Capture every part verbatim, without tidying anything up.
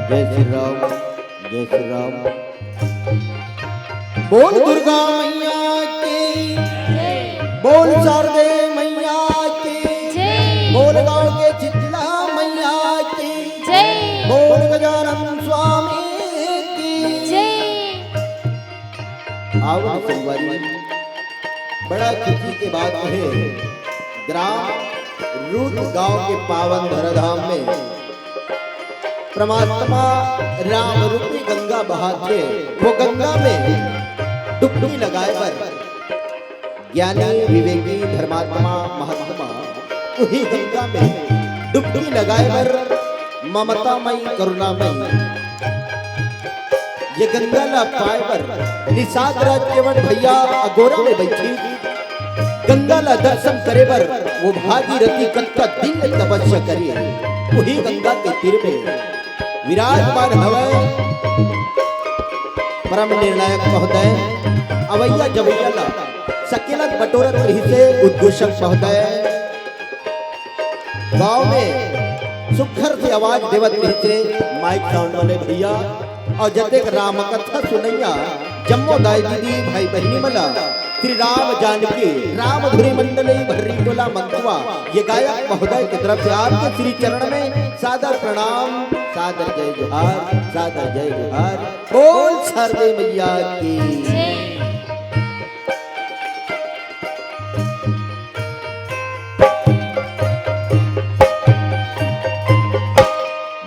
जय श्री राम, जय श्री राम। बोल दुर्गा मैया की, बोल शारदे मैया की, बोल गांव के शीतला मैया की, बोल गजानन स्वामी की। आवत संगवारी, बड़ा खुशी के बात हे, ग्राम रूद गांव के पावन धराधाम में परमात्मा राम रूपी गंगा बहाथे। वो गंगा में डुबकी लगाए बर ज्ञानी विवेकी धर्मात्मा महात्मा उही गंगा में डुबकी लगाए बर ममतामयी करुणामयी ये गंगा ला पाए बर निषाद राज केवट भैया अगोरा में बैठी गंगा ला दर्शन करे बर वो भागीरथी कतका दिन ले तपस्या करे। उही गंगा के तीर में विराजमान हवय परम निर्णायक महोदय। अवैया जवैया ला सकेलत बटोरत रहिसे उद्घोषक महोदय। गांव में सुग्घर से आवाज देवत रहिसे माइक साउंड वाले भैया। अउ जतेक राम कथा सुनैया जम्मो दाई दीदी भाई बहिनी मन ला श्री राम जानकी राम धुरी मंडली भर्री टोला मंतवा ये गायक महोदय के तरफ से आपके श्री चरण में सादर प्रणाम, सादर जय जोहार, सादर जय जोहार। बोल शारदे मैया की।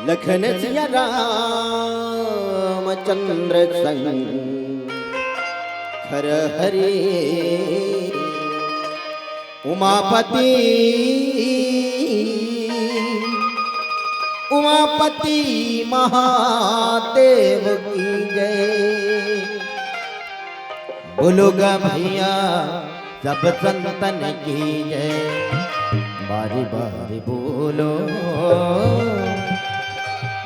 लखन सिया राम चंद्र संग हर हरे उमापति, उमापति महादेव की जय। बोलो गा भैया सब संतन की जय। बारी बारी बोलो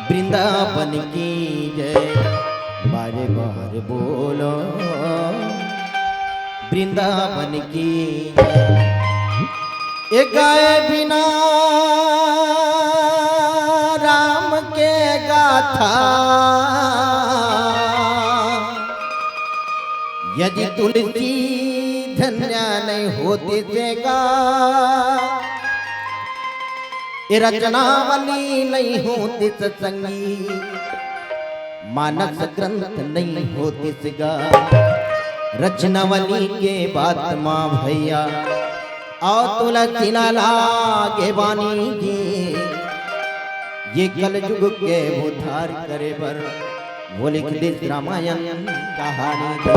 वृंदावन की जय। बारी बारी बोलो वृंदावन की जय। ए गाए बिना राम के गाथा यदि तुलसी धन्य नहीं होती सेगा, ए रचनावली नहीं होती सत्संगी, मानस ग्रंथ नहीं होती सेगा। रचनावली के बात माँ भैया, अउ तुलसी लाला के बानी जी, ये कलयुग के उद्धार करे बर वो लिख दिस रामायण कहानी जी।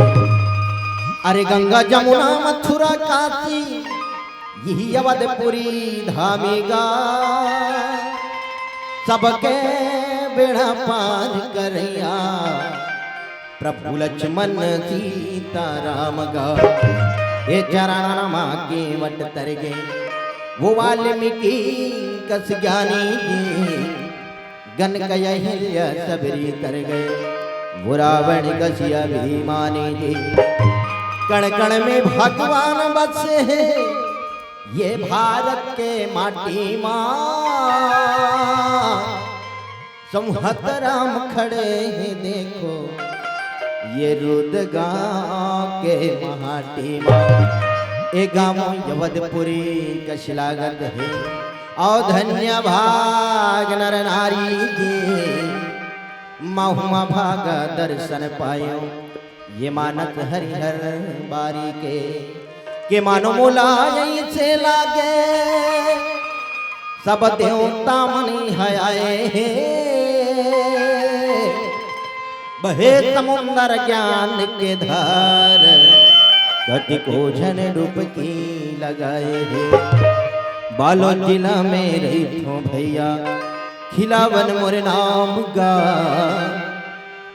अरे गंगा जमुना मथुरा काशी यही अवधपुरी धामी गा, सबके बेड़ा पार करैया प्रभु लक्ष्मण सीता राम गा। ए चरण मा केवट तर गे वो वाल्मीकि कस ज्ञानी जी। गन कया हिल्या सबरी तर गे वो रावण कस अभिमानी जी। कण कण में भगवान बसे हैं ये भारत के माटी मा। संहत राम खड़े हैं देखो ये रुद गांव के माटी मा। ए गांव अवधपुरी कस लागत हे। अउ धन्य भाग नर नारी जी, महुमा भाग दर्शन पायो। ये मानत हरिहर बारी के, के मानो मोला ऐसे लागे, सब देवता मनी है आए हे। बहे समुंदर ज्ञान के धार, कति को झन डुबकी लगाए हे। बालोद जिला में रहिथों भैया, खिलावन मोर नाम गा,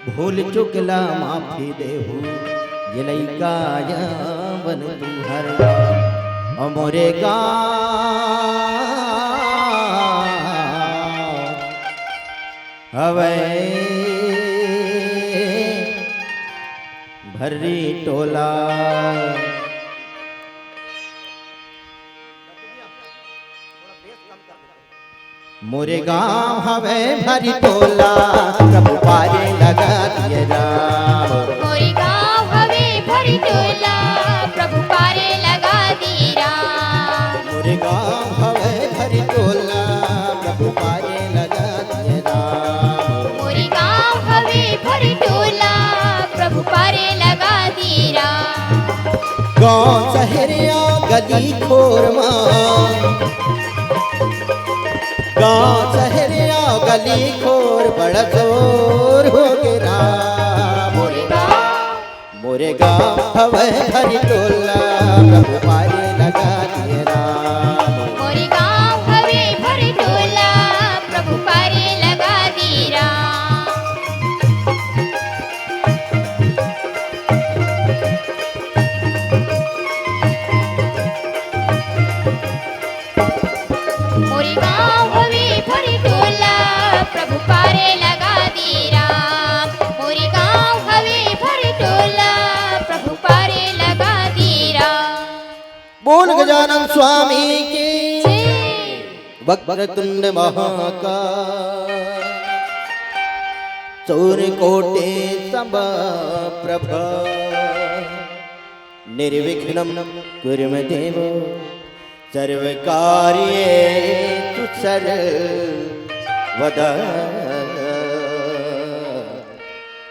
भूल चुकला माफी देहू, ये लइका यावन तुहर मोरे गाँव हवै भर्री टोला। मोरे गाँव हवै भर्री टोला, प्रभु पारे लगा दिए राम। मोरे गाँव हवै भर्री टोला, प्रभु पारे लगा दिए राम। मोरे गाँव हवै भर्री टोला, प्रभु पारे लगा दिए राम। मोरे गाँव हवै भर्री टोला, प्रभु पारे लगा दिए राम। गाँव शहर या गली खोर मा, गाँव शहर या गली खोर बड़ा शोर हो गे राम। मोरे गाँव, मोरे गाँव हवै भर्री टोला, प्रभु पारे लगा दिए राम। मोरे गाँव हवै भर्री टोला, प्रभु पारे लगा दिए राम। मोरे गाँव हवै भर्री टोला, प्रभु पारे लगा दिए राम। मोरे गाँव हवै भर्री टोला, प्रभु पारे लगा दिए राम। बोल गजानन स्वामी की। जय। वक्रतुंड महाकाय, सूर्यकोटि समप्रभ, निर्विघ्नं कुरु मे देव, सर्वकार्येषु सर्वदा।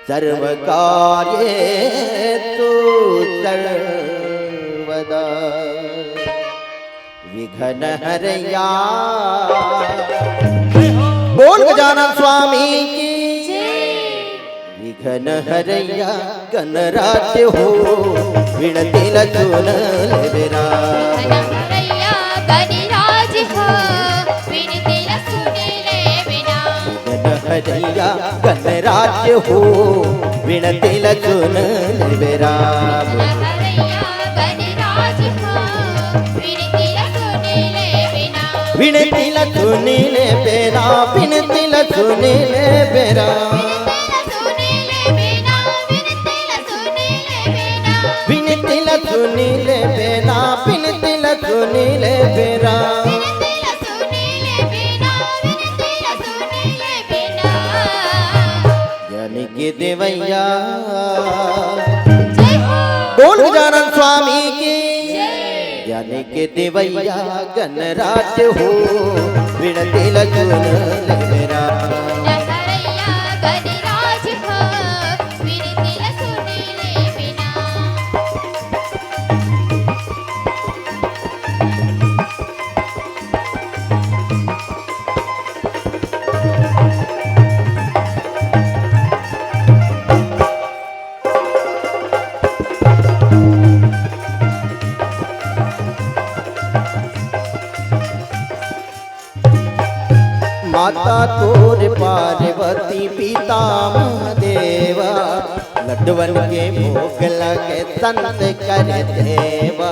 सर्वकार्येषु सर्वदा। विघ्न हरैया। बोल गजानन स्वामी की। जय। विघ्न हरैया गणराज हो, विनती ल सुन ले बेरा। विघ्न हरैया गणराज हो, विनती ल सुन ले बेरा। विघ्न हरैया गणराज हो, विनती ल सुन ले बेरा। विघ्न हरैया गणराज हो, विनती ल सुन ले बेरा। विनती ल सुन ले बेरा, विनती ल सुन ले बेरा। विनती ल सुन ले बेरा, विनती ल सुन ले बेरा। ज्ञान के देवैया। जय हो। बोल गजानन स्वामी की। जय। ज्ञान के देवैया गणराज हो, विनती ल सुन ले बेरा। विघ्न हरैया गणराज हो, विनती ल सुन ले बेरा। माता तोर पार्वती पिता महादेवा, लड्डुवन के भोग लगे संत कर देवा।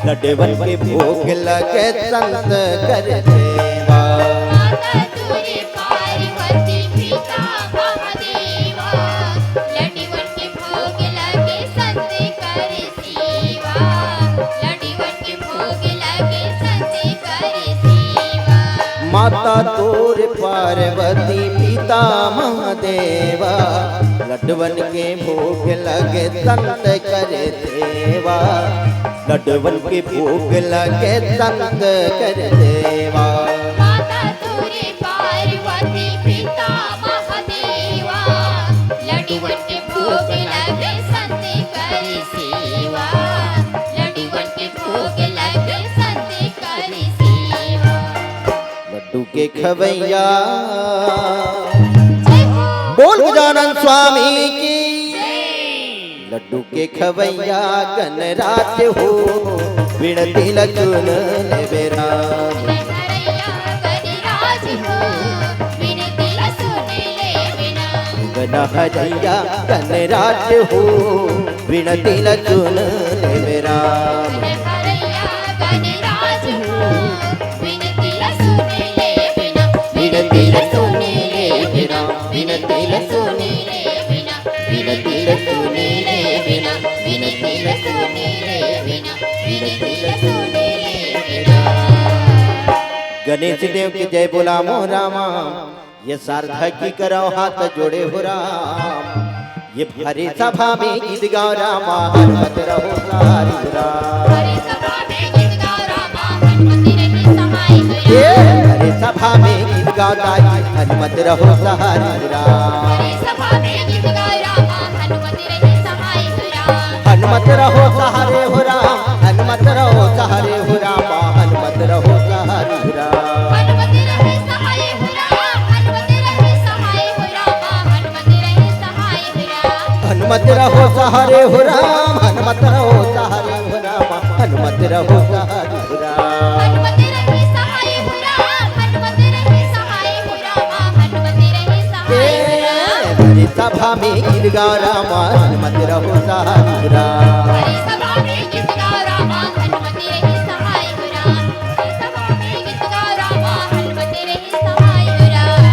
लड्डुवन के भोग लगे संत कर देवा। माता तोरे पार्वती पिता महादेवा, लड्डुवन के भोग लगे संत कर सेवा। लड्डुवन के भोग लगे संत कर सेवा। माता तोर पार्वती पिता महादेवा, लड्डुवन के भोग लगे संत कर सेवा। लड्डुवन के भोग लगे संत कर देवा। माता तोरे पार्वती पिता महादेवा, लड्डुवन के भोग लगे संत कर सेवा। लड्डुवन के भोग लगे संत कर सेवा। लड्डू के खवैया। जय हो। बोल गजानन स्वामी की। जय। लड्डू के खवैया गणराज हो, विनती ल सुन ले बेरा। गणराज हो, नहरैया गणराज हो, विनती ल सुन लेवे राम। नहरैया गणराज हो, विनती ल सुन लेवे ना, विनती ल सुन लेवे ना, विनती ल सुन लेवे ना, विनती ल सुन लेवे ना, विनती ल सुन लेवे ना, विनती ल सुन लेवे ना। गणेश देव के जय बोला मोर रामा। ये सार्थकी करव हाथ जोड़े हो राम। ये भरे सभा में गीत गाव रामा, हनुमत रहो सहारे हो राम। भरे सभा में गीत गाव रामा, हनुमत रहे सहारे हो राम। ये भरे सभा में गीत गाव दाई, हनुमत रहो सहारे हो राम। भरे सभा में गीत गाव रामा, हनुमत रहे सहारे हो राम। हनुमत रहो सहारे हो राम, हनुमत रहो सहारे हो राम, हनुमत रहो सहारे हो राम। हनुमत रहे सहारे हो राम, हनुमत रहे सहारे हो राम, हनुमत रहे सहारे हो राम। हनुमत रहो सहारे हो राम, हनुमत रहो सहारे हो राम, हनुमत रहो सहारे हो राम। हनुमत रहे सहारे हो राम, हनुमत रहे सहारे हो राम, हनुमत रहे सहारे हो राम। ए, भरी सभा में गीत गाव राम, हनुमत रहो सहारे हो राम। भरी सभा में गीत गाव राम, हनुमत रहे सहारे हो राम। भरी सभा में गीत गाव राम, हनुमत रहे सहारे हो राम।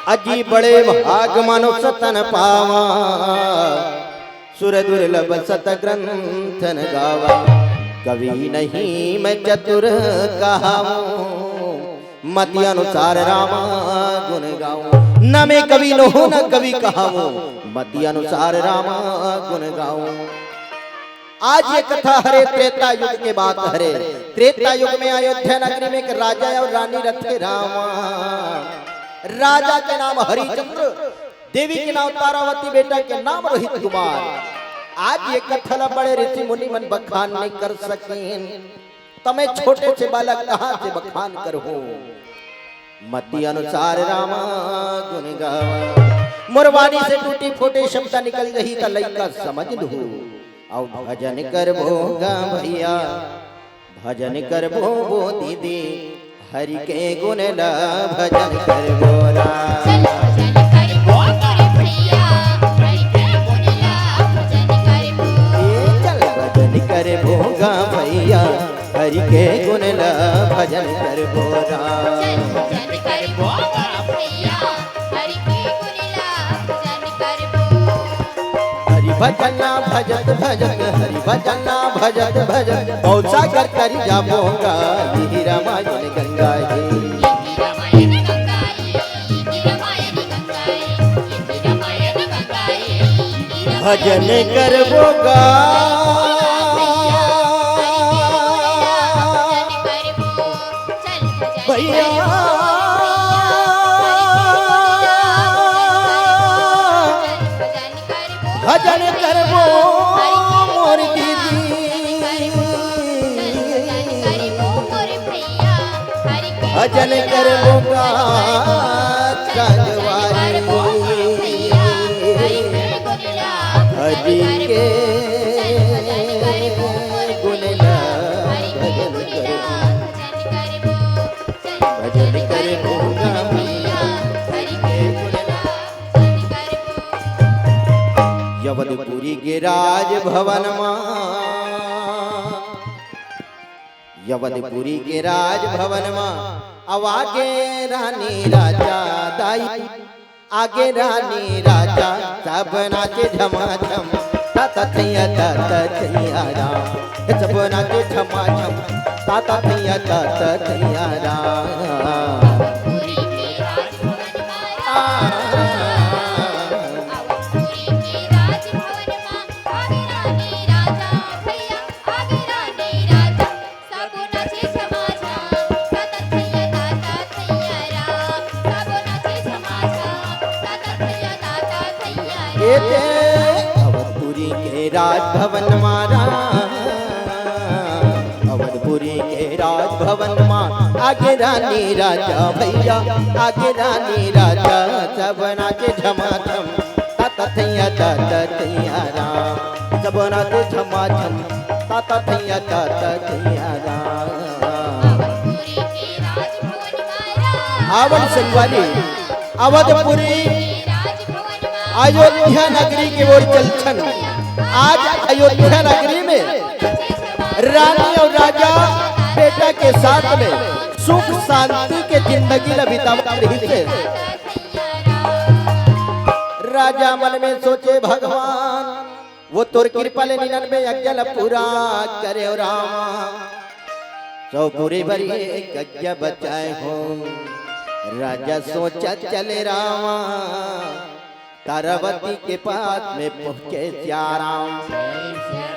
अजी बड़े भाग मानुष तन पावा, सुर दुर्लभ सत ग्रंथन गावा। कवि नहीं मैं चतुर कहावूं, मति अनुसार रामा गुण गाऊं। न मैं कवि नोहूं, न कवि कहावूं, मति अनुसार रामा गुण गाऊं। आज ये कथा हरे त्रेता युग के बात हरे। त्रेता युग में अयोध्या नगरी में एक राजा अउ रानी रथे रामा। राजा के नाम हरिचंद्र, देवी के नाम तारावती, बेटा के नाम रोहित कुमार। आज ये कथा ला बड़े ऋषि मुनि मन बखान नहीं कर सकेन, त मैं छोटे से बालक कहाँ से बखान करहूँ। मति अनुसार रामा गुण गावा। मोर वाणी से टूटी फूटी शब्द निकल गही त लइका समझ लहू। अउ भजन करबो गा भैया, भजन करबो वो दीदी, हरि के गुण ला भजन करबो राम। चल भजन करबो तोरे भैया, हरि के गुण ला भजन करबो। ए चल भजन करबो गा भैया, हरि के गुण ला भजन करबो राम। चल भजन करबो गा भैया, हरि के गुण ला भजन करबो। हरि भजन भजत भजत, हरि भजन भजत भजत, भवसागर तरि जाबो गा, इही रामायण गंगा हे। इही रामायण गंगा हे, इही रामायण गंगा हे, इही रामायण गंगा हे, इही रामायण भजन करबो गा। भजन करबो। चल भजन भैया। करबो, चल भजन करबो। भजन करबो मोर दीदी। भजन करबो गा संगवारी। हरि के गुण ला भजन करबो। भजन करबो गा भैया, हरि के गुण ला भजन करबो। यवनपुरी के राजभवन मा, यवनपुरी के राजभवन मा, अउ आगे रानी राजा दाई। आगे रानी राजा सब नाचे झमाझम, तात थैया तात थैया राम। सब नाचे झमाझम, तात थैया तात थैया राम। सबो नाचे झमाझम, तात थैया, तात थैया राम। सबो नाचे झमाझम, तात थैया, तात थैया राम। एते अवधपुरी के राजभवन मा राम, अवधपुरी के राजभवन मा आगे रानी राजा भैया, आगे रानी राजा सब नाचे झमाझम। तात थैया, तात थैया राम। जब नाचे झमाझम, तात थैया, तात थैया राम। आवल संगवारी, अवधपुरी। अयोध्या नगरी के ओर चलथन। आज अयोध्या नगरी में रानी अउ राजा बेटा के साथ में सुख शांति के जिंदगी ल बितावत रहिस हे। राजा मन में सोचे, भगवान, वो तोर कृपा ले निन्यानवे यज्ञ ल पूरा करेंव रामा, सौ पूरे बर एक यज्ञ बचाए हों। राजा सोचत चले रामा, तारावती के पास में पहुंचे सियाराम।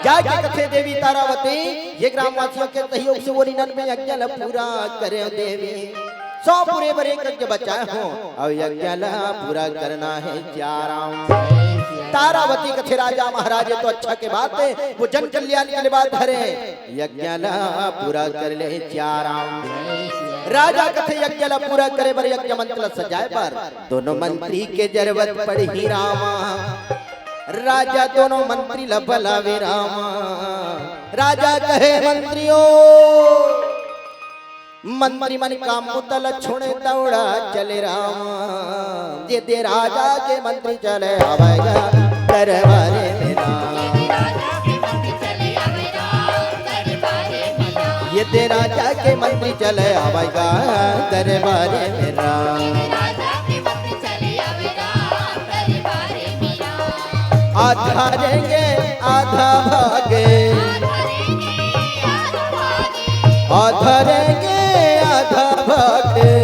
जाके कथे, देवी तारावती, ये ग्रामवासियों के सहयोग से वो निन्यानवे यज्ञ ल पूरा करेंव देवी, सौ पूरे बर एक यज्ञ बचाए हों, अउ यज्ञ ल पूरा करना हे सियाराम। तारावती कथे, राजा महाराज, ये तो अच्छा के बात हे, वो जन कल्याण के लिए बात हरे, यज्ञ ल पूरा कर ले सियाराम। राजा कथे, यज्ञ ल पूरा करे बर, यज्ञ मंच ल सजाए बर दोनों मंत्री के जरूरत पड़ही रामा। राजा दोनों मंत्री ल बलावे रामा। राजा कहे, मंत्रियों, मंत्री मन काम बुता ल छोड़े दौड़ा चले रामा। ये दे राजा के मंत्री चले आवेगा दरबारे में राम। ये दे राजा के मंत्री चले आवेगा दरबारे में राम। आधा रेंगे आधा भागे, आधा रेंगे आधा भागे,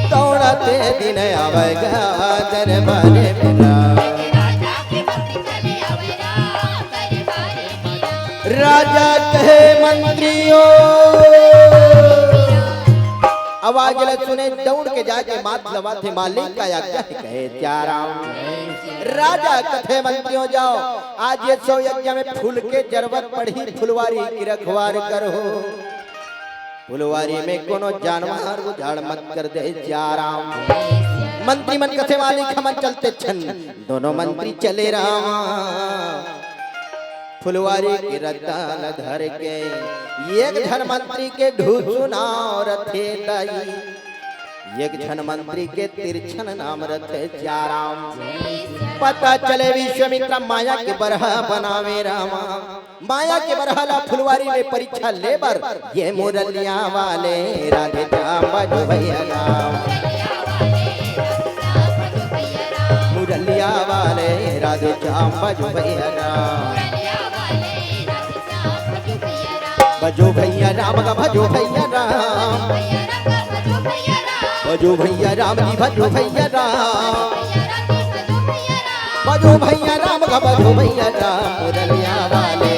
दौड़ते दिन आवेगा दरबारे में राम। राजा कहे, मंत्रियों, आवाज ल सुने, दौड़ के जाके माथ लवाथे, मालिक का आज्ञा हे, कहे सियाराम। राजा कथे, मंत्रियों, जाओ, आज ये सौ यज्ञ में फूल के जरूरत पड़ही, फुलवारी की रखवार करहू। फुलवारी में कोनो जानवर उजाड़ मत कर दे सियाराम। मंत्री मन कथे, मालिक, हमन चलत हन। दोनों मंत्री चले रामा, फुलवारी के रद्दा ल धर के। एक झन मंत्री के ढूसू नाव रथे दाई, एक झन मंत्री के तिरछन नाम रथे सियाराम। पता चले विश्वामित्र माया के बरहा बनावे रामा, माया के बरहा ल फुलवारी में परीक्षा ले बर, ये मुरलिया वाले राधे श्याम बाजू भैया राम। मुरलिया वाले राधे श्याम बाजू भैया राम। भजो भैया राम का, भजो भैया राम। भजो भैया राम जी, भजो भैया राम। भजो भैया राम का, भजो भैया राम, मुरलिया वाले।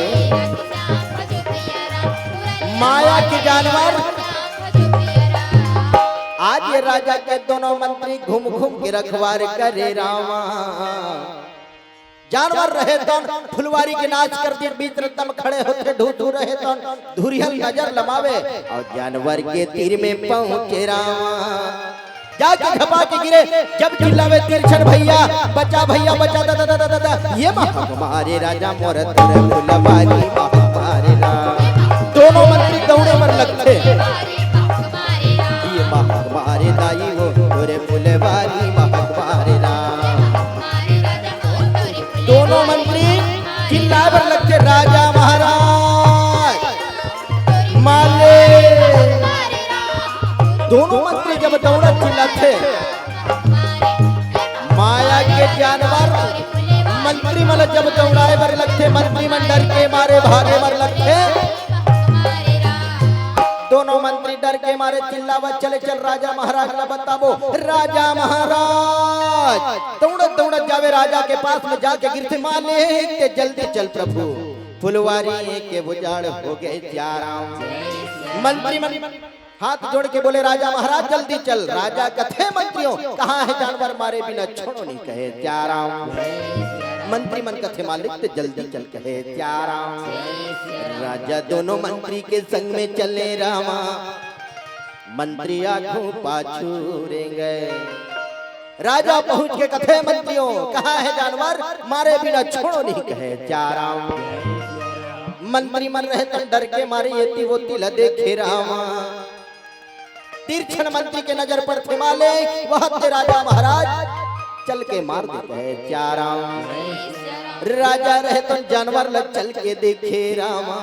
माया के जानवर। आज ये राजा के दोनों मंत्री घूम घूम के रखवार करे रामा। जानवर रहे तौन, फुलवारी के नाच कर दिस, बीच रद्दा म खड़े होथे, ढूसू रहे तौन, धुरिहल नजर लमावे, अउ जानवर के तीर में पहुंचे रामा। जाके झपा के गिरे, जब चिल्लावे तिरछन भैया, बचा भैया, बचा, दा, दा, दा, दा, दा, दा। ये महक मारे राजा मोर तोरे फुलवारी महक मारे राम। दोनों मंत्री दौड़े बर लगथे। ये महक मारे दाई वो तोरे फुलवारी महक मारे राम। दोनों मंत्री चिल्लाए बर लगथे, राजा महाराज, माले। दोनों मंत्री जब दौड़त चिल्लाथे, माया के जानवर मंत्री मन जब दौड़ाए बर लगथे, मंत्री मन डर के मारे भागे बर लगथे। दोनों मंत्री डर के मारे चिल्लावत चले, चल राजा महाराज ला बताबो। राजा महाराज दौड़त दौड़त जावे राजा के पास में, जाके गिरथे, मालिक ते जल्दी चल प्रभु, फुलवारी के उजाड़ हो गे सियाराम। मंत्री मन हाथ जोड़ के बोले, राजा महाराज जल्दी चल। राजा कथे, मंत्रियों, कहाँ हे जानवर, मारे बिना छोड़ो नहीं, कहे सियाराम। मंत्री मन कथे, मालिक ते जल्दी चल, कहे सियाराम। राजा दोनों मंत्री के संग में चले रामा, मंत्री आगू पाछू रेंगे। राजा पहुंच के कथे, मंत्रियों, कहाँ हे जानवर, मारे बिना छोड़ो नहीं, कहे सियाराम। मंत्री मन रहे तन डर के मारे एती वोती ल देखे रामा। तिरछन मंत्री के नजर पड़थे मालिक, वहत के राजा महाराज चल के मार देथे। जय सिया राम। राजा रहे तो जानवर ल चल के देखे रामा,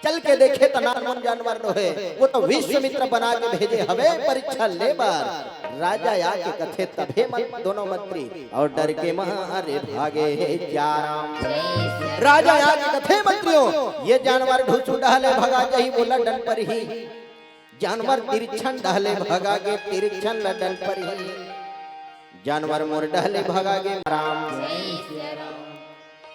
चल के देखे त नानमुन जानवर नोहे, वो तो विश्वामित्र बना के भेजे हवे परीक्षा ले बर। राजा आके कथे तभे मन दोनों मंत्री अउ डर के मारे भागे हे सिया राम। राजा आके कथे मंत्रियों, ये जानवर ढुसू डहले भगा जही, मोला डंपरही। जानवर तिरछन डहले भगा गे, तिरछन ल डंपरही। जानवर मोर डहले भगा गे राम।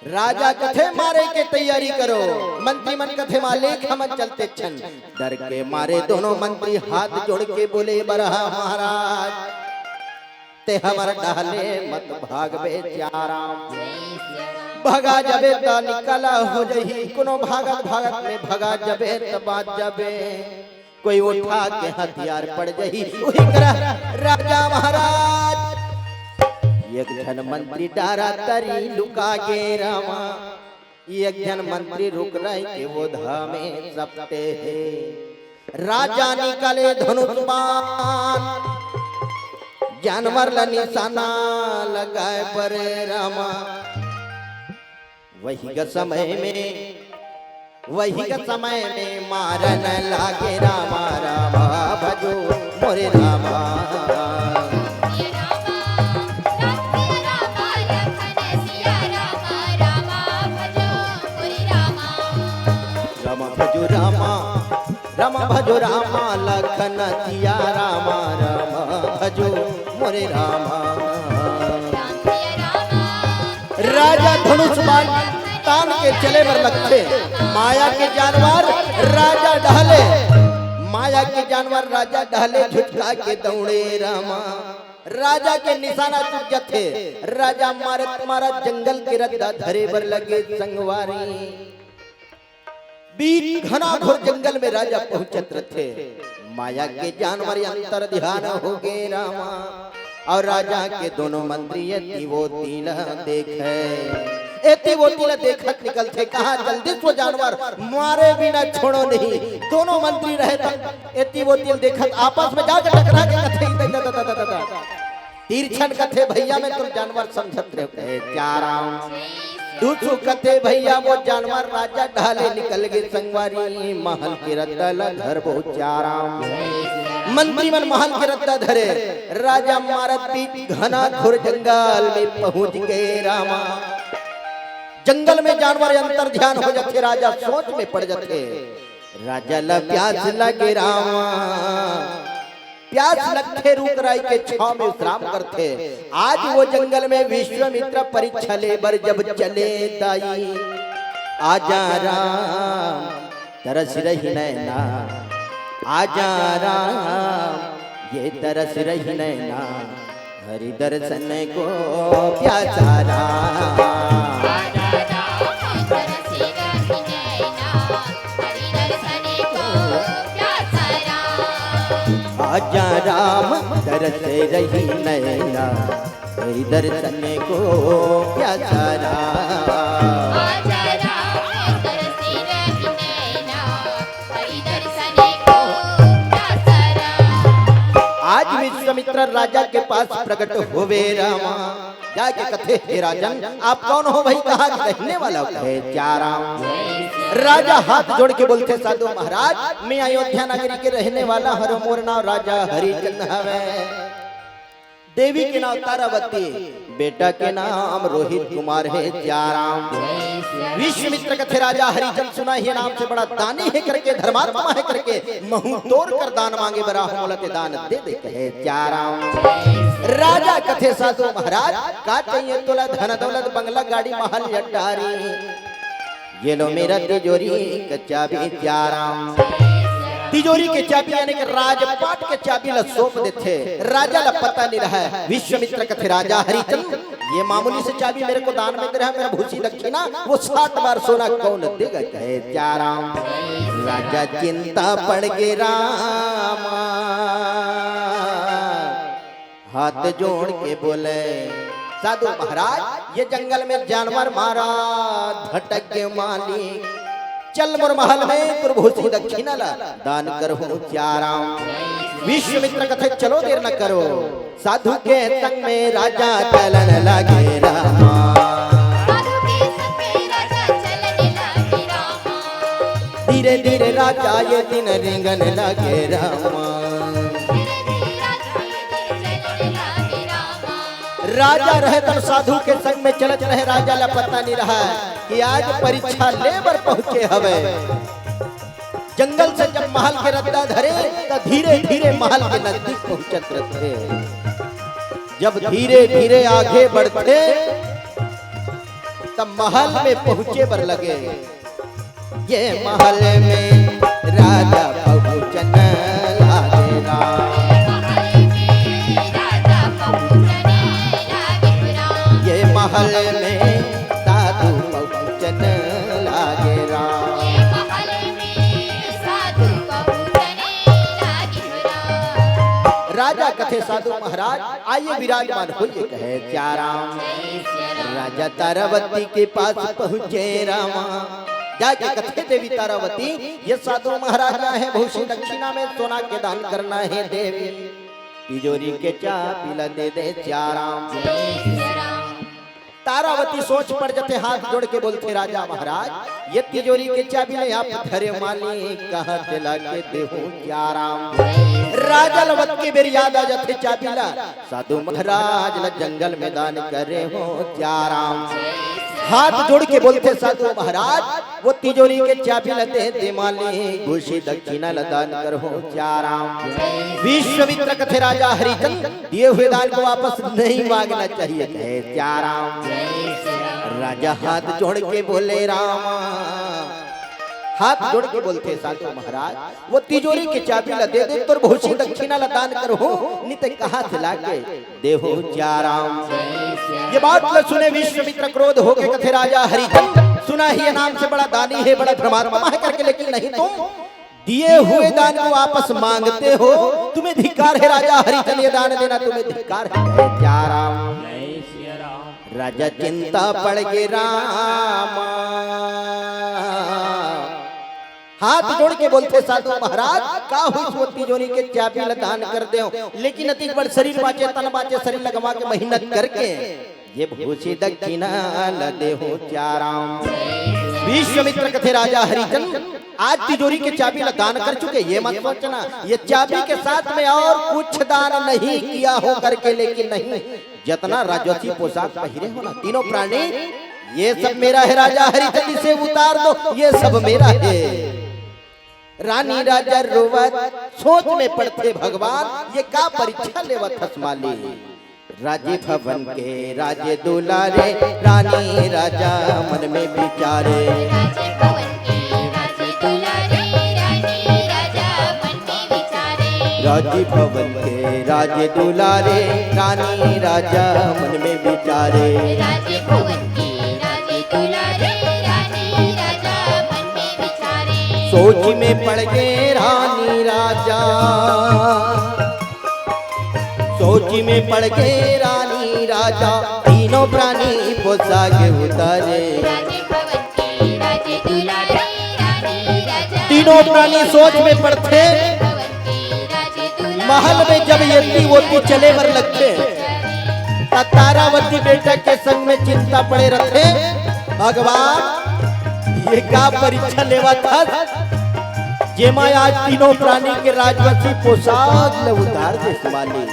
राजा कथे मारे के तैयारी करो, मंत्री मन कथे मालिक हमन चलतेछन। डर के मारे दोनों मंत्री हाथ जोड़ के बोले बरहा महाराज, ते हमर डहले मत भागबे सिया राम। भगा जबे त निकला हो जही, कोनो भागत भागत में भगा जबे त बाच जबे। कोई उठा के हथियार पड़ जही, उही करा राजा महाराज। एक झन मंत्री डारा तरी लुका गे रामा, एक झन मंत्री रुख राई के ओधा में सपटे हे। राजा निकाले धनुष बाण, जानवर ल निशाना लगाए बर रामा। वही का समय में, वही का समय में मारन लागे रामा, रामा भजो मोरे रामा। रामा भजो रामा, रामा भजो रामा, लखन सिया रामा, रामा भजो मोरे रामा। राजा धनुष बाण तान के चले बर लगथे। माया के जानवर राजा डहले, माया के जानवर राजा डहले झुटका के दौड़े रामा। राजा के निशाना चुक जथे। राजा मारत मारत जंगल के रद्दा धरे बर लगे संगवारी। बीच घना घोर जंगल में राजा पहुंचत रथे। माया के जानवर अंतर ध्यान हो गे रामा। अउ राजा के दोनों मंत्री एती ओती ल देखे, एती ओती ल देखत निकलथे। कहा जल्दी से वो जानवर मारे बिना छोड़ो नहीं। दोनों मंत्री रहे त एती ओती ल देखत आपस में जाके टकरा के कथे, "इ दे, दे, दे, दे, दे, दे।" तिरछन कथे, "भैया मैं तुम जानवर समझत रहे हो।" कहे, "क्या राम?" दूसू कथे, "भैया वो जानवर राजा ढाले निकल गे संगवारी, महल के रद्दा ल धरबो क्या राम।" मंत्री मन महल के रद्दा धरे, राजा मारत बीच घना घोर जंगल में पहुंच गए रामा। जंगल में जानवर अंतर ध्यान हो जाथे, राजा सोच में पड़ जाथे। राजा ल प्यास लगे रामा, प्यास लगथे, रुख राई के छांव में विश्राम करथे। आज वो जंगल में विश्वामित्र परीक्षा ले बर जब चले दाई, आजा राम तरस रही नैना, आजा राम ये तरस रही नैना, हरि दर्शन को प्यासा राम। आजा राम तरस रही नैना, हरि दर्शन को प्यासा राम। आज विश्वामित्र राजा के पास प्रकट होवे रामा, जाके कथे, "हे राजन, आप कौन हो भाई, कहाँ के रहने वाला हो?" कहे, "क्या राम।" राजा हाथ जोड़ के बोलथे, "साधु महाराज, मैं अयोध्या नगरी के रहने वाला हूँ, मोर नाम राजा हरिचंद हवे।" देवी के नाम तारावती, बेटा के नाम रोहित कुमार हे। सिया राम। विश्वामित्र कथे राजा हरिचंद सुना हे नाम से बड़ा दानी हे करके, धर्मात्मा हे करके, महू तोर कर दान मांगे बरा हो, मोला ते दान दे दे कहे। सिया राम। राजा कथे साधु महाराज, का चाहिए तोला धन दौलत बंगला गाड़ी महल अटारी? ये लो मेरा तिजोरी का चाबी सिया राम। तिजोरी के चाबी यानी कि राजपाट के चाबी ला सौंप देथे। राजा ला पता नहीं रहा है। विश्वामित्र कथे राजा हरिचंद, ये मामूली से चाबी मेरे को दान में दे रहा है, मेरा भूसी दक्षिणा, वो सात बार सोना कौन देगा कहे सिया राम। राजा चिंता पड़ गे रामा। हाथ जोड़ के बोले साधु महाराज, ये जंगल में जानवर मारा धटक के मालिक, चल मोर महल में तुर भूसी दक्षिणा ला दान करहूं सिया राम। विश्वामित्र कथे, "चलो, देर न करो।" साधु के संग में राजा चलन लागे रामा। साधु के संग में राजा चलन लागे रामा। धीरे धीरे राजा ये दिन रेंगन लागे रामा। धीरे धीरे राजा ये दिन रेंगन लागे रामा। राजा रहे तब साधु के संग में चलत रहे, राजा ला पता नहीं रहा कि आज परीक्षा ले बर पहुंचे हवे। जंगल से जब महल के रद्दा धरे, त धीरे धीरे महल के नजदीक पहुंचत रथे। जब धीरे धीरे आगे बढ़थे, तब महल में पहुंचे बर लगे। ये महल में राजा पहुंचन लागे राम। ये महल में साधु पहुंचन लागे राम। राजा कथे, "साधु महाराज, आइए, विराजमान होइए," कहे चाराम। राजा तारावती के पास पहुंचे रामा। जाके कथे, "देवी तारावती, ये साधु महाराज आए हैं, बहुत सी दक्षिणा में सोना के दान करना है देवी। तिजोरी के चाबी ला दे दे चाराम।" तारावती सोच पड़ जथे, हाथ जोड़ के बोलथे, "राजा महाराज, ये तिजोरी के चाबी ला आप धरे मालिक, कहाँ से ला के देहूं चाराम?" राजा ल वत के बेर याद आ जथे चाबी ला, "साधु महाराज ला जंगल में दान करे हो चाराम।" हाथ जोड़ के बोलथे, "साधु महाराज, वो तिजोरी के चाबी ला दे दे मालिक, घूसी दक्षिणा ला दान कर हो चाराम।" विश्वामित्र कथे, "राजा हरिचंद, दिए हुए दान को वापस नहीं मांगना चाहिए," कहे चाराम। राजा हाथ जोड़ के बोले, "रामा।" हाथ जोड़ के बोलथे, "साधु महाराज, वो तिजोरी के चाबी ला दे दे, तोर बहुत सी दक्षिणा ला दान करहूं, नहीं ते कहाँ से लाके देहूं चाराम।" ये बात ला सुने विश्वामित्र क्रोध होके कथे, "राजा हरिचंद, सुना ही ये नाम से बड़ा दानी है, बड़ा धर्मात्मा है करके, लेकिन नहीं, तुम दिए हुए दान को वापस मांगते हो, तुम्हें धिक्कार है राजा हरिचंद, ये दान देना तुम्हें धिक्कार है।" जय राम। राजा चिंता पड़ गे रामा। हाथ जोड़ के बोलथे, "साधु महाराज, का होइस, वो तिजोरी के चाबी ला दान कर देव, लेकिन अतिक बड़ शरीर बांचे, तन बांचे, शरीर ला गंवा के मेहनत करके ये भूसी दक्षिणा ला देहूं चाराम।" विश्वामित्र कथे, "राजा हरिचंद, आज तिजोरी के चाबी ला दान कर चुके, ये मत सोचना ये चाबी के साथ में और कुछ दान नहीं किया हो करके, लेकिन नहीं, जतना राजसी पोशाक पहिरे हो ना तीनों प्राणी, ये सब मेरा है राजा हरिचंद, इसे उतार दो, ये सब मेरा है।" रानी राजा रोवत सोच में पड़थे, "भगवान, ये का परीक्षा लेवत हस मालिक?" राज भवन के राज दुलारे, रानी राजा मन में विचारे। राज भवन के राज दुलारे, रानी राजा मन में विचारे। राज भवन के राज दुलारे, रानी राजा मन में विचारे। राज भवन के राज दुलारे, रानी राजा मन में विचारे। सोच में पड़ गे रानी राजा, सोच में पड़ गे रानी राजा, तीनों प्राणी पोशाक उतारे। राज भवन के राज दुलारे, रानी राजा तीनों प्राणी सोच में पड़थे। भवन के राज दुलारे, महल में जब एती ओती चले बर लगथे, त तारावती बेटा के संग में चिंता पड़े रथे, "भगवान, ये का परीक्षा लेवत हस, जेमा आज तीनों प्राणी के राजवंशी पोशाक ल उतार देस मालिक।"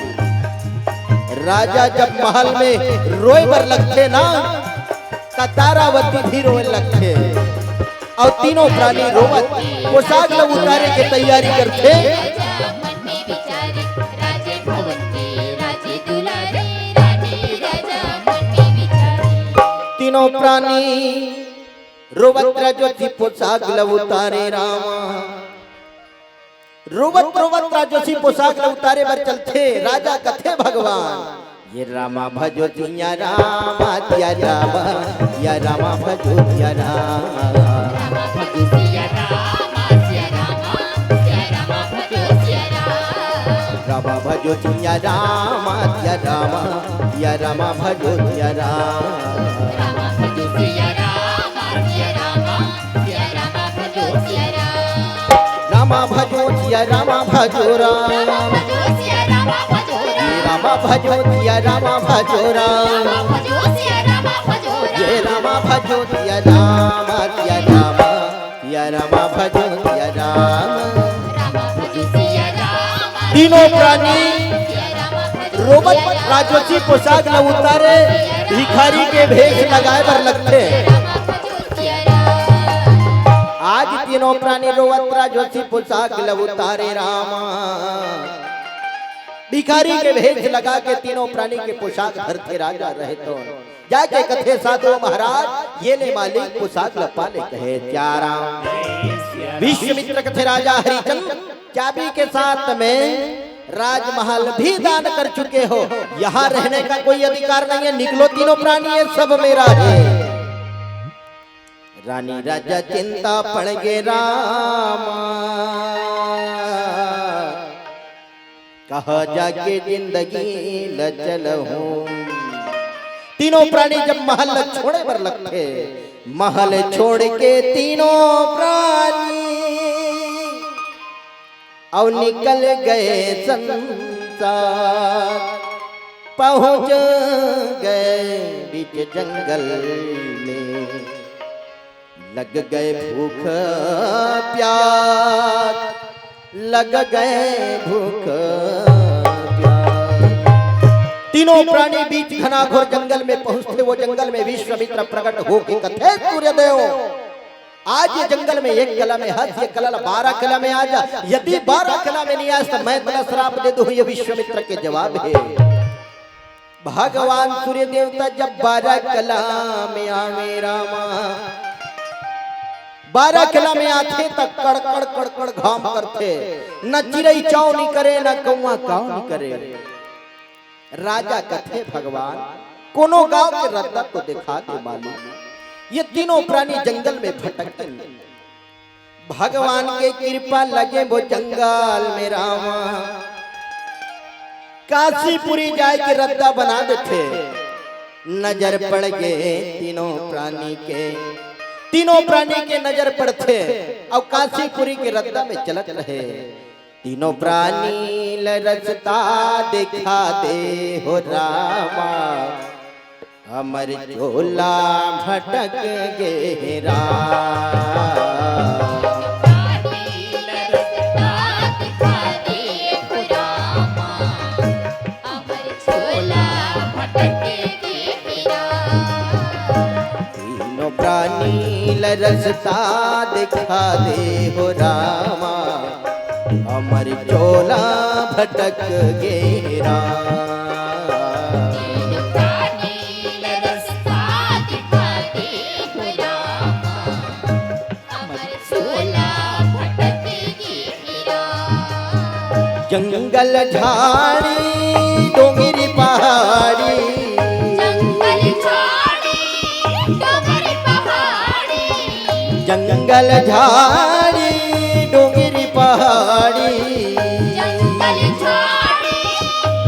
राजा जब महल में रोए बर लगथे ना, त तारावती भी रोए लगथे। अउ तीनों प्राणी रोवत पोशाक ल उतारे के तैयारी करथे। तीनों प्राणी रोवत राजवंशी पोशाक ल उतारे रामा। रोवत रोवत राजसी पोशाक ल उतारे बर चलथे। राजा कथे, "भगवान, ये रामा भजो सिया रामा, सिया रामा, सिया रामा भजो सिया रामा।" रामा भजो सिया रामा, सिया रामा भजो सिया रामा। रामा भजो सिया रामा, सिया रामा, सिया रामा भजो सिया रामा। रामा भजो सिया रामा, सिया रामा, सिया रामा भजो सिया रामा। राम रामा भजो सिया रामा भजो राम। ये रामा भजो सिया रामा भजो राम। ये रामा भजो सिया रामा, सिया रामा, सिया रामा भजो सिया राम। तीनों प्राणी रोवत राजोसी पोशाक ल उतारे, भिखारी के भेष लगाए बर लगथे। आज तीनों प्राणी रोवत राजोसी पोशाक ल उतारे रामा। भिखारी के भेष लगा के तीनों प्राणी के पोशाक धरथे राजा रहे तो। जाके कथे साधु महाराज, ये ले मालिक पोशाक ल पा ले कहे सिया राम। विश्वामित्र कथे राजा हरिचंद, चाबी के साथ में राजमहल भी दान कर चुके हो, यहाँ रहने का कोई अधिकार नहीं है, निकलो तीनों प्राणी, ये सब मेरा है। रानी राजा चिंता पड़ गे रामा, कहाँ जाके जिंदगी ल चलहूं। तीनों प्राणी जब महल ल छोड़े बर लगथे, महल छोड़ के तीनों प्राणी अउ निकल गए संसार, पहुंच गए बीच जंगल में। लग गए भूख प्यास, लग गए भूख प्यास। तीनों प्राणी बीच घनाघोर जंगल में पहुंचथे। वो जंगल में विश्वामित्र प्रकट होके कथे, सूर्यदेव, आज ये जंगल में एक कला में हस, ये कला ला बारह कला में आ जा। यदि बारह कला में नहीं आस, त मैं तोला श्राप दे दूं। ये विश्वामित्र के जवाब हे। भगवान सूर्य देवता जब बारह कला में आवे रामा, बारह कला में आथे त कड़कड़ कड़कड़ घाम करथे, न चिरई चाव नी करे, न कौआ काव नी करे। राजा कथे, भगवान, कोनो गांव के रद्दा तो देखा दे मालिक। ये तीनों प्राणी जंगल में भटकते हैं। भगवान के कृपा लगे वो जंगल में रामा। काशीपुरी जाए के रद्दा बना देथे। नजर पड़ गे तीनों प्राणी के, तीनों प्राणी के नजर पड़थे अउ काशीपुरी के रद्दा में चलत रहे। तीनों प्राणी ल रस्ता दिखा दे हो रामा, हमर चोला भटक गे राम। तीनों प्राणी ल रस्ता दिखा दे हो रामा, हमर चोला भटक गे राम। जंगल झाड़ी डोंगरी पहाड़ी, जंगल झाड़ी डोंगरी पहाड़ी, जंगल झाड़ी डोंगरी पहाड़ी, जंगल झाड़ी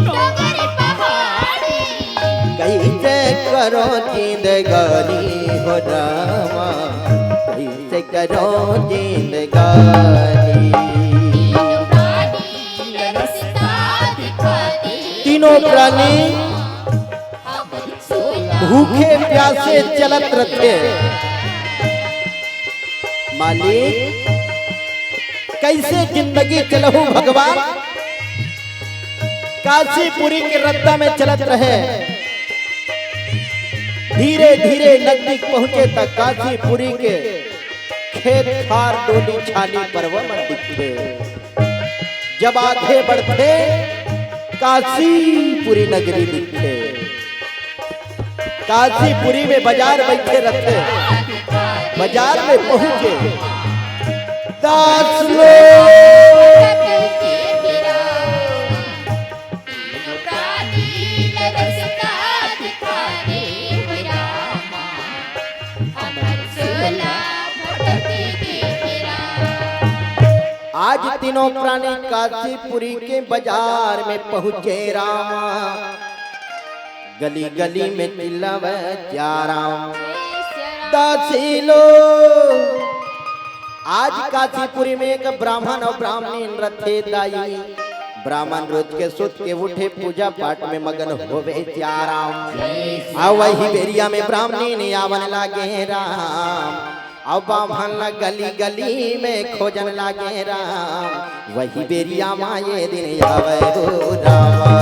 डोंगरी पहाड़ी। कइसे करो जिंदगानी हो रामा, कइसे करो जिंदगानी। तीनों प्राणी भूखे प्यासे चलत रथे। मालिक, कइसे जिंदगी चलहू भगवान? काशीपुरी के रद्दा में चलत रहे। धीरे धीरे नजदीक पहुंचे त काशीपुरी के खेत खार डोली छानी परवा मन दिखथे। जब आगे बढ़थे, काशीपुरी नगरी दिखथे। काशीपुरी में बाजार बैठे रथे। बाजार में पहुंचे, दास लोग आज तीनों प्राणी काशीपुरी के बाजार में पहुंचे रामा। गली गली में चिल्लावे सिया राम। दासी लोग आज काशीपुरी में एक ब्राह्मण अउ ब्राह्मणिन रथे दाई। ब्राह्मण रोज के सुत के उठे, पूजा पाठ में मगन होवे सियाराम। अउ वही बेरिया में ब्राह्मणिन आवन लागे राम। अउ ब्राह्मण ला गली गली में खोजन लागे राम। वही बेरिया मा ये दिन आवे हो रामा।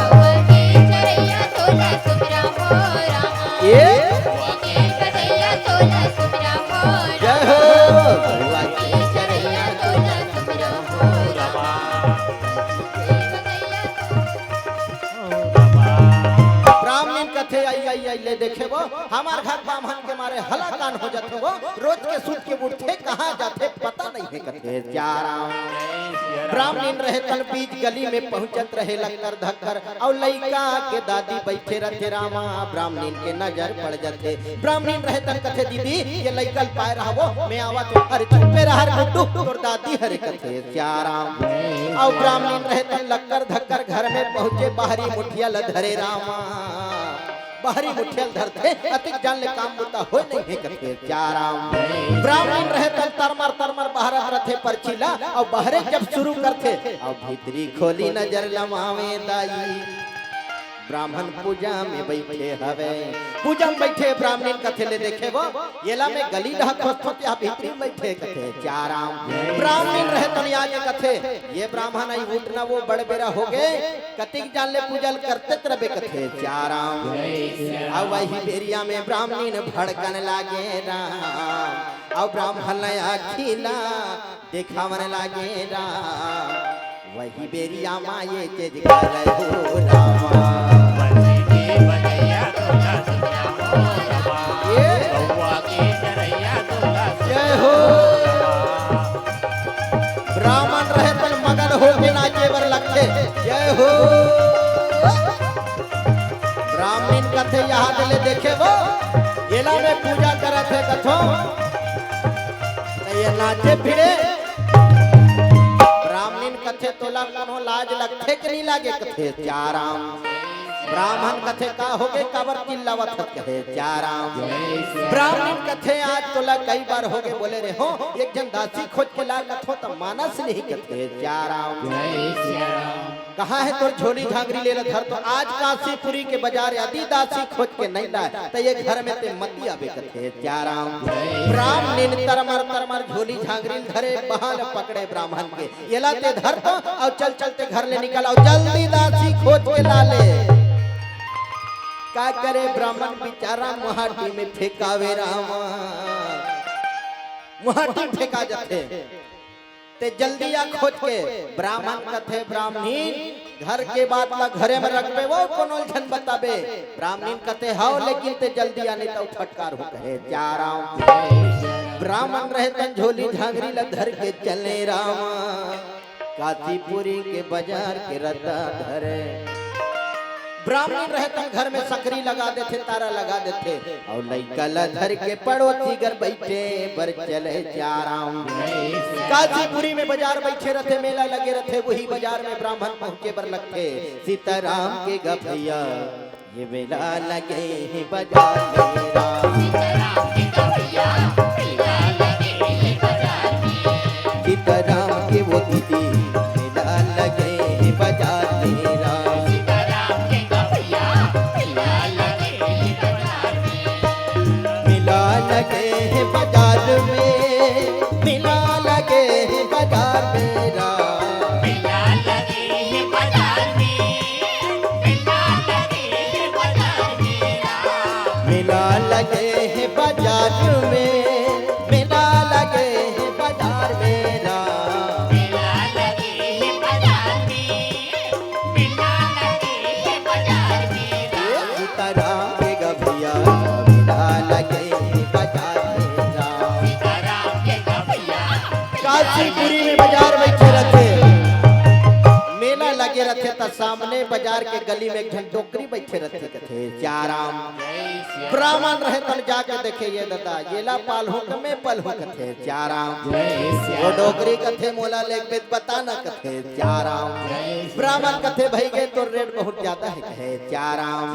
बउआ के चरैया तोला सुमिरा हो रामा। ये? बउआ के चरैया तोला सुमिरा हो जय हो। रामा। बउआ के चरैया तोला सुमिरा हो रामा। ब्राह्मणिन कथे, "आई, आई, आई, ले देखे वो, हमार घर ब्राह्मण के मारे हलाकान हो जाथे वो, रोज के सुत के उठथे, कहाँ जाथे, पता नहीं है," कथे सियाराम। ब्राह्मणिन रहे तन बीच गली में पहुंचत रहे लक्कर धक्कर, अउ लइका के दादी बइठे रथे रामा, ब्राह्मणिन के नजर पड़ जाथे। ब्राह्मणिन रहे तन कथे, "दीदी, ये लइका ल पाए रहबो, मैं आवत हूँ, अरे चुप्पे रह रे गुड्डू, तोर दादी हरे," कथे सियाराम। अउ ब्राह्मणिन रहे तन लक्कर धक्कर घर में पहुंचे, बाहरी मुठिया ल धरे रामा। बाहरी मुठिया ल धरथे, अतिक जान ले काम बुता होय नहीं हे कथे सियाराम। ब्राह्मणिन रहे तन तरमर तरमर बहारत रथे परछी ला, अउ बहरे जब शुरू करथे, अउ भीतरी खोली नजर लमावे दाई। ब्राह्मण पूजा में बइठे हवे, पूजा में बइठे ब्राह्मणिन कथे, "ले देखे वो, येला में गली डहा खोजथों, या भीतरी में बइठे," कथे सियाराम। ब्राह्मणिन रहे तन आगे कथे, "ये ब्राह्मण आई उठना, वो बड़ बेरा होगे, कतिक जान ले पूजा ल करते रबे," कथे सियाराम। अउ वही बेरिया में ब्राह्मणिन भड़कन लागे राम, अउ ब्राह्मण आँखी ला देखावन लागे राम। वही बेरिया मा ये चीज करे हो रामा। ये जय हो। ब्राह्मण रहे तन मगन होके नाचे बर लगथे। जय हो। ब्राह्मणिन कथे, "यहाँ ले देखे वो, येला में पूजा करत हे कथों, त ये नाचे भिड़े।" ब्राह्मणिन कथे, "तोला कोनो लाज लगथे कि नहीं लागे?" कथे सियाराम। ब्राह्मण कथे, "का होगे, काबर चिल्लावत हस?" कहे सियाराम। ब्राह्मणिन कथे, "आज तोला कई बार होगे बोले रहेंव, एक झन दासी खोज के ला कथों, त मानस नहीं," कथे सियाराम। कहाँ हे तोर झोली झांगरी, ले ला धर तो। आज काशीपुरी के बाजार यदि दासी खोज के नहीं लाय, त ये घर में ते मती आबे, कथे सियाराम। ब्राह्मणिन तरमर तरमर झोली झांगरी धरे, बाँह ल पकड़े ब्राह्मण के, "येला ते धर तो, अउ चल चल ते घर ले निकल, अउ जल्दी दासी खोज के ला ले।" का करे ब्राह्मण बिचारा, मुहाटी में फेंकावे रामा, मुहाटी में फेंका जाथे। "ते जल्दी आ खोज के।" ब्राह्मण कथे, "ब्राह्मणिन, घर के बात ला घरे में रखबे, वो कोनो झन बताबे?" ब्राह्मणिन कथे, "हव, लेकिन ते जल्दी आ, नहीं त फटकारहूँ," कहे सियाराम। ब्राह्मण रहे तन झोली झांगरी ला धर के चले रामा, काशीपुरी के बाजार के रद्दा धरे। ब्राह्मणिन रहे तन घर में सकरी लगा देथे, तारा लगा देथे, अउ लइका ला धर के पड़ोसी घर बइठे बर चले सियाराम। काशीपुरी में बाजार बइठे रथे, मेला लगे रथे, वही बाजार में ब्राह्मण पहुंचे बर लगथे। सीताराम के गा भइया, ये मेला लगे हे बाजार में राम। सीताराम के वो दीदी, मेला लगे हे बाजार में राम। मेला लगे हे बाजार में, मेला लगे हे बाजार में राम। मेला लगे हे बाजार में, मेला लगे हे बाजार में राम। सीताराम के गा भइया, मेला लगे हे बाजार में राम। काशीपुरी में बाजार बइठे रथे, मेला लगे रथे, त सामने बाजार के गली में एक झन डोकरी बइठे रथे, कथे सियाराम। ब्राह्मण रहे तन जाके देखे, "ये ददा, येला पालहूँ के मैं पालहूँ?" कथे सियाराम। वो डोकरी कथे, "मोला ले एक बेर बता ना," कथे सियाराम। ब्राह्मण कथे, "भई गे, तोर रेट बहुत ज्यादा हे," कहे सियाराम।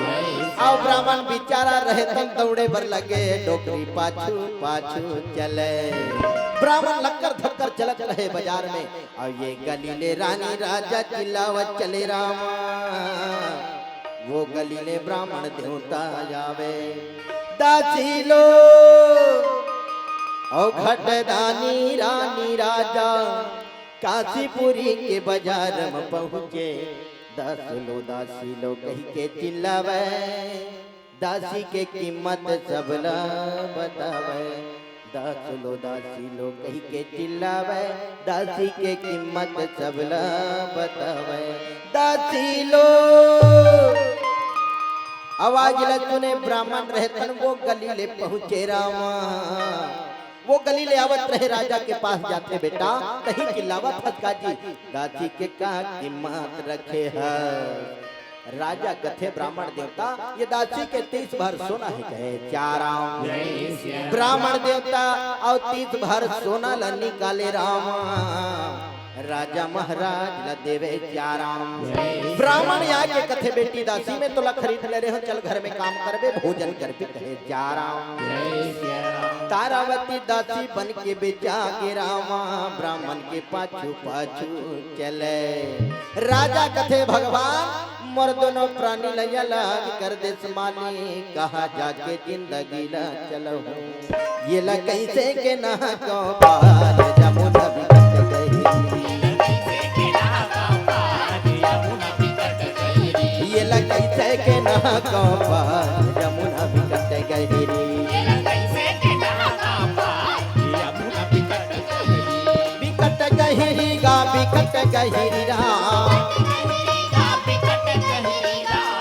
अउ ब्राह्मण बिचारा रहे तन दौड़े बर लगे, डोकरी पाछू पाछू चले। ब्राह्मण लक्कर धक्कर चलत रहे बाजार में, अउ ये गली ले रानी राजा चिल्लावत चले रामा। वो गली ले ब्राह्मण देवता आवे, दासी लो, अउ खटदानी रानी राजा काशीपुरी के बाजार में पहुँचे। दास लो, दासी लो कहि के चिल्लावे, दासी के कीमत सबला बतावे। दास लो, दासी लो कहि के चिल्लावे, दासी के कीमत सबला बतावे। दासी लो, आवाज ल सुने ब्राह्मण रहतन, वो गली ले पहुँचे रामा। वो गली ले आवत रहे, राजा के पास जाथे, बेटा कहीं चिल्लावत हस का जी, दासी के का कीमत रखे ह। राजा कथे, ब्राह्मण देवता, ये दासी के तीस भर सोना हे। कहे, "च्याराम।" ब्राह्मण देवता अउ तीस भर सोना ल निकाले राम, राजा महाराज ल देवे, "च्याराम।" ब्राह्मण आके कथे, "बेटी दासी, मैं तोला खरीद ले रहे हो, चल घर में काम करबे, भोजन करबे।" कहे, "च्याराम।" तारावती दासी बन के बेचा गे रामा, ब्राह्मण के पाछू पाछू चले। राजा कथे, "भगवान, मोर दोनों प्राणी ल अलग कर देस मालिक, कहाँ जाके जिंदगी ल चलहूँ? ये ल कइसे के ना को पार जमुना बिकट गहिरी। ये ल कइसे के ना को पार जमुना बिकट गहिरी।" बिकट गहिरी गा बिकट गहिरी राम।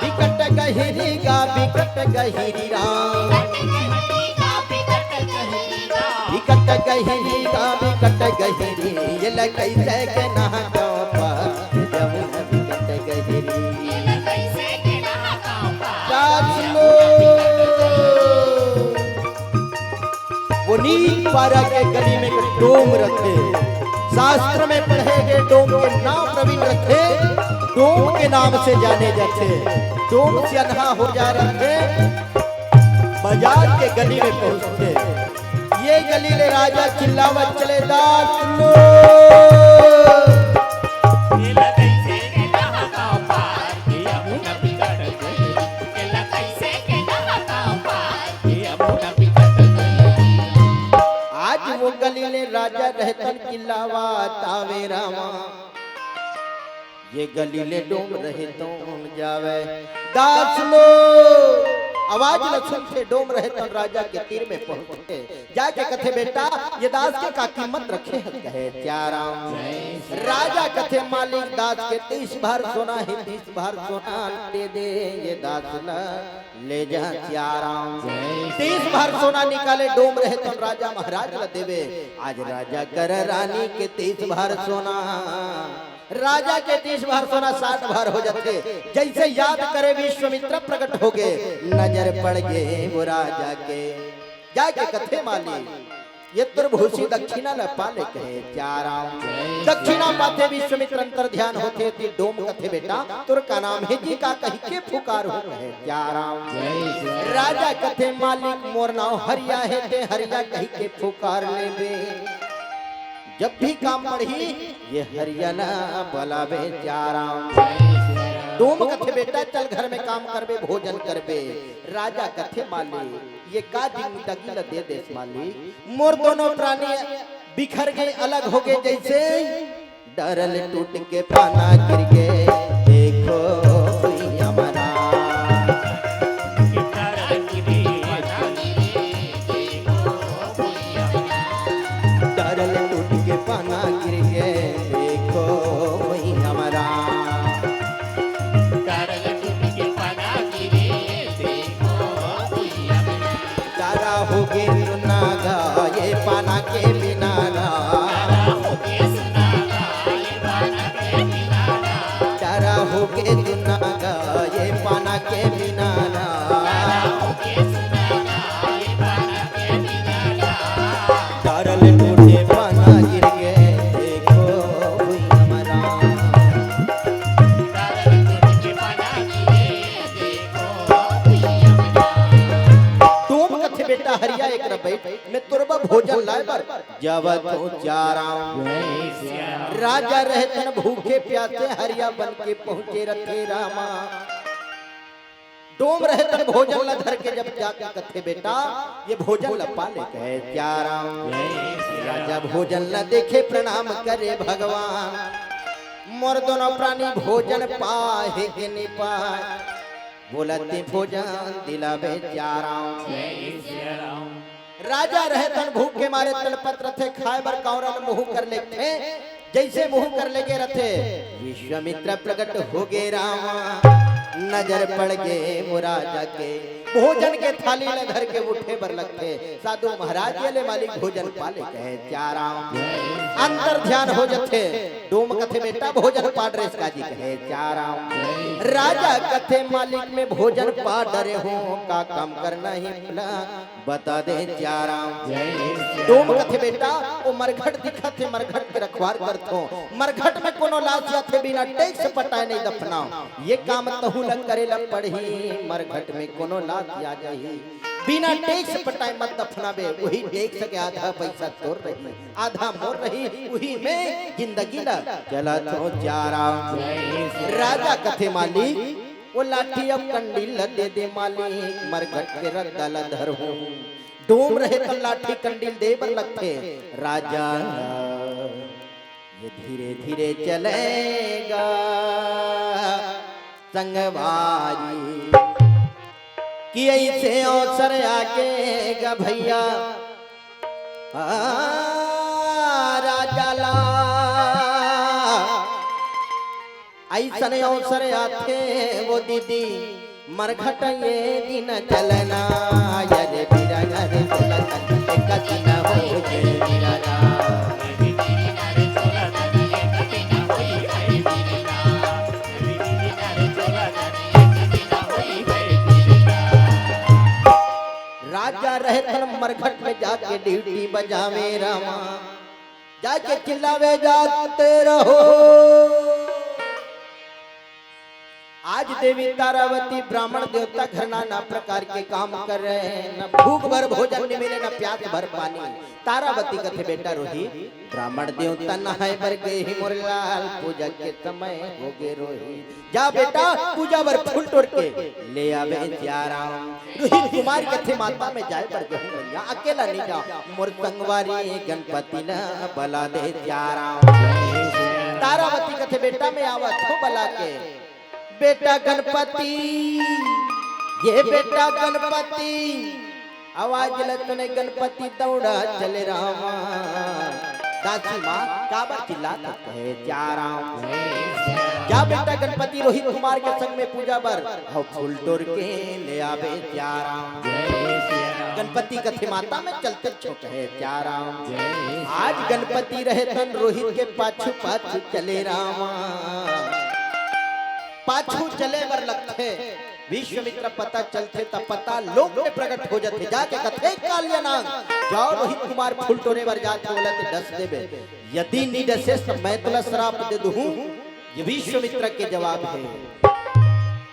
बिकट गहिरी गा बिकट गहिरी राम। बिकट गहिरी गा बिकट गहिरी, ये ल कइसे के नहा पार जमुना बिकट गहिरी। सास लो। वो नीक पारा के गली में एक डोम रथे। शास्त्र में पढ़े गे डोम के नाम प्रवीण रथे। डोम के नाम से जाने जाथे। डोम से अनहा हो जा रथे। बाजार के गली में पहुंचथे। ये गली ले राजा चिल्लावत चले, "दास लो।" आज वो गली ले राजा रहतन चिल्लावत आवे रामा, ये गली ले डोम रहतन जावे। दास लो, आवाज ल सुनथे, डोम रहतन राजा के तीर में पहुंचथे। जाके कथे, "बेटा, ये दास के का कीमत रखे हस?" कहे, "च्याराम।" राजा कथे, "मालिक, दास के तीस भार सोना हे, तीस भार सोना दे दे, ये दास ल ले जा च्याराम।" तीस भार सोना निकाले, डोम रहतन राजा महाराज ल देवे। आज राजा कर रानी के तीस भार सोना, राजा के तीस भार सोना साठ भार हो जाथे। जइसे याद करे विश्वामित्र प्रकट हो गे, नजर पड़ गे वो राजा के। जाके कथे, "मालिक, ये तोर भूसी दक्षिणा ल पा ले।" कहे, "च्याराम।" दक्षिणा पाथे विश्वामित्र अंतर ध्यान होथे, ती डोम कथे, "बेटा, तोर का नाम हे जी?" "का कहि के पुकारहूँ?" कहे, "च्याराम।" राजा कथे, "मालिक, मोर नाम हरिया हे, ते हरिया कहि के पुकार लेबे। जब भी काम पड़ही, ये हरिया ल बलाबे च्याराम।" डोम कथे, "बेटा, चल घर में काम करबे, भोजन करबे।" राजा कथे, "मालिक, ये का जिंदगी ल दे देस मालिक? मोर दोनों प्राणी बिखर गे, अलग हो गे जइसे।" डरल टूट के पाना गिर गे, देखो भुइयां मरा। डरल टूट के पाना गिर गे, देखो भुइयां मरा। तारा हो गे सुना गा, ये पाना के बिना ना। तारा हो गे सुना बर जावत हों चाराम। राजा रहतन भूखे प्यासे हरिया बन के पहुँचे रथे रामा। डोम रहतन भोजन ल धर के जब जाके कथे, "बेटा, ये भोजन ल पा ले," कहे चाराम। राजा भोजन ल देखे प्रणाम करे, "भगवान, मोर दोनों प्राणी भोजन पाहे के नी पाए, बोलत भोजन दिलाबे चाराम।" राजा रहतन भूख के मारे तलपत रथे, खाए बर कौरन मुँह कर लेथे, जैसे मुँह कर लेगे रथे, विश्वामित्र प्रकट होगे रामा, नजर पड़ गे मुराजा के, भोजन के थाली ल धर के उठे बर लगथे। साधु महाराज ये ले मालिक भोजन पा ले कहे चाराम, अंतर ध्यान हो जथे। डोम कथे, "बेटा भोजन पा डरेस का जी?" कहे चाराम। राजा कथे, "मालिक मैं भोजन पा डरे हों, का काम करना हे बोला?" बता दे चाराम। डोम कथे, "बेटा, ओ मरघट दिखत हे, मरघट के रखवार करथों। मरघट में कोनो लात आथे, बिना टैक्स पटाए नहीं दफनाओ। ये काम तहूँ ल करे ल पड़ही, मरघट में कोनो लात आ जाही। बिना टैक्स पटाए मत दफनाबे, वही टैक्स के आधा पैसा तोर रही, आधा मोर रही, वही में जिंदगी ल चलत हों चाराम।" राजा कथे, "मालिक, वो लाठी अउ कंडील ल दे दे मालिक, मरघट के रद्दा ल धरहूँ।" डोम रहे त लाठी कंडील दे बर लगथे। राजा ये धीरे धीरे चलेगा संगवारी, कि ऐसे अवसर आगे गा भैया, आ, राजा ला अइसन अवसर आथे वो दीदी, मरघट ये दिन चलना, ये रे बीरा रे चलत एक दिन हो जे बीरा। राजा रहतन मरघट में जाके ड्यूटी बजावे रामा, जाके चिल्लावे जाते रहो। आज देवी तारावती ब्राह्मण देवता घर नाना प्रकार के काम कर रहे हैं, न भूख भर भोजन नहीं मिले, न प्यास भर पानी। तारावती कथे, "बेटा रोहित, ब्राह्मण देवता नहाए बर गे ही मोर लाल, पूजा के समय हो गे रोहित। जा बेटा, पूजा बर फूल टोर के ले आबे चाराम।" रोहित कुमार कथे, "माता मैं जाए बर गहूँ मैया, अकेला नहीं जाओ, मोर संगवारी गणपति ला बला दे चाराम।" तारावती कथे, "बेटा मैं आवत हों बला के।" बेटा गणपति, ये बेटा गणपति, आवाज ल सुने गणपति दौड़ा चले रामा। दासी माँ काबर चिल्लात हे? कहे चाराम। जा बेटा गणपति रोहित कुमार के संग में पूजा बर अउ फूल टोर के ले आबे चाराम। गणपति कथे माता मैं चलते छोट हे चाराम। आज गणपति रहतन रोहित के पाछू पाछू चले रामा। पाछू चले बर लगथे। विश्वामित्र पता चलथे त पता लोक में प्रकट हो जथे। जाके कथे कालिया नाग, "जाओ रोहित कुमार फूल टोरे बर जात हे, ओला ते डस देबे। यदि नी डसेस त मैं तोला श्राप दे दूहूं।" ये विश्वामित्र के जवाब हे।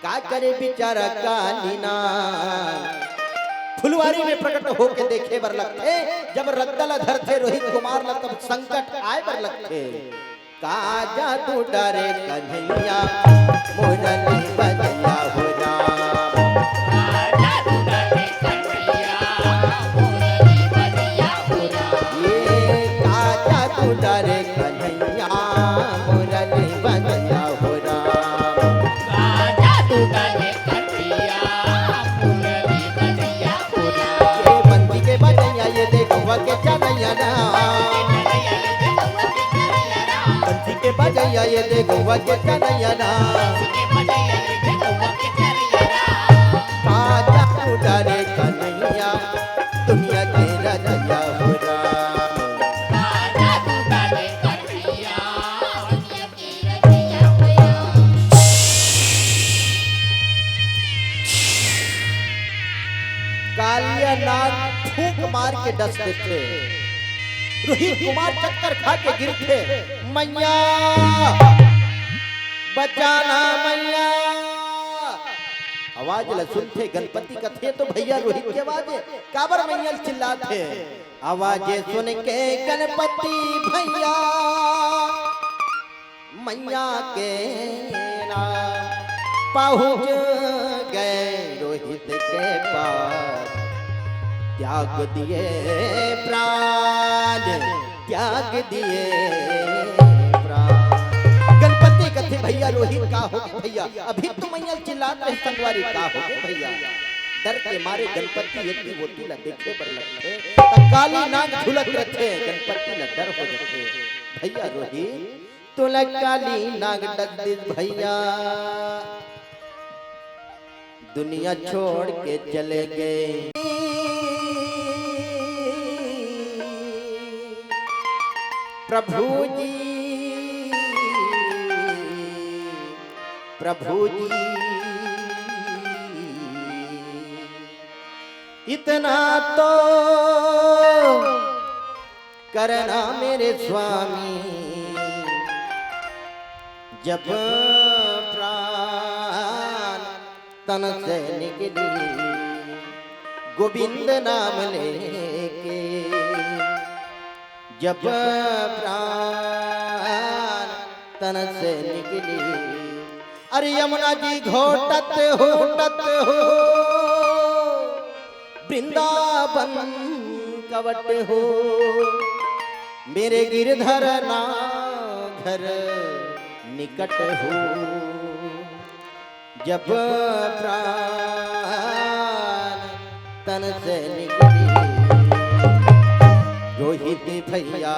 का करे बेचारा काली नाग, फुलवारी में प्रकट होके देखे बर लगथे। जब रद्दा ल धरथे रोहित कुमार ल तब संकट आए बर लगथे। का जादू डारे कन्हैया, मुरली बजैया हो राम। का जादू डारे कन्हैया, मुरली बजैया हो राम। ये का जादू डारे कन्हैया, मुरली बजैया हो राम। का जादू डारे कन्हैया, मुरली बजैया हो राम। ये बंसी के बजैया, ये दे गौवा के चनैया ना। बंसी के बजैया ये दे गौवा के चनैया ना। का जादू डारे कन्हैया, दुनिया के रचैया हो राम। कालिया नाग फूंक मार के डस देथे। रोहित कुमार चक्कर खा के गिरथे। मैया बचाना मैया। आवाज ल सुनथे गणपति कथे, "तो भैया रोहित के आवाज हे, काबर मैया ल चिल्लात हे?" आवाज सुन के गणपति भैया, मैया के नाम पहुँच गए रोहित के पास। त्याग दिए प्राण, त्याग दिए प्राण। गणपति कथे, "भैया रोहित, का होगे भैया?" अभी तो मैया चिल्लात रहे संगवारी, "का होगे भैया?" डर के मारे गणपति एती ओती ला देखे बर लगथे, त काली नाग झुलत रथे, गणपति ला डर हो जथे। "भैया रोहित, तोला काली नाग डस दिस भैया, दुनिया छोड़ के चले गए प्रभु जी, प्रभु जी।" इतना तो करना मेरे स्वामी, जब प्राण तन से निकली, गोविंद नाम लेके, जब प्राण तन से निकली। अरे यमुना जी घोटत घोटत हो, वृंदावन कवट हो, मेरे गिरधर ना घर निकट हो। जब प्राण तन से निकली, रोहित भैया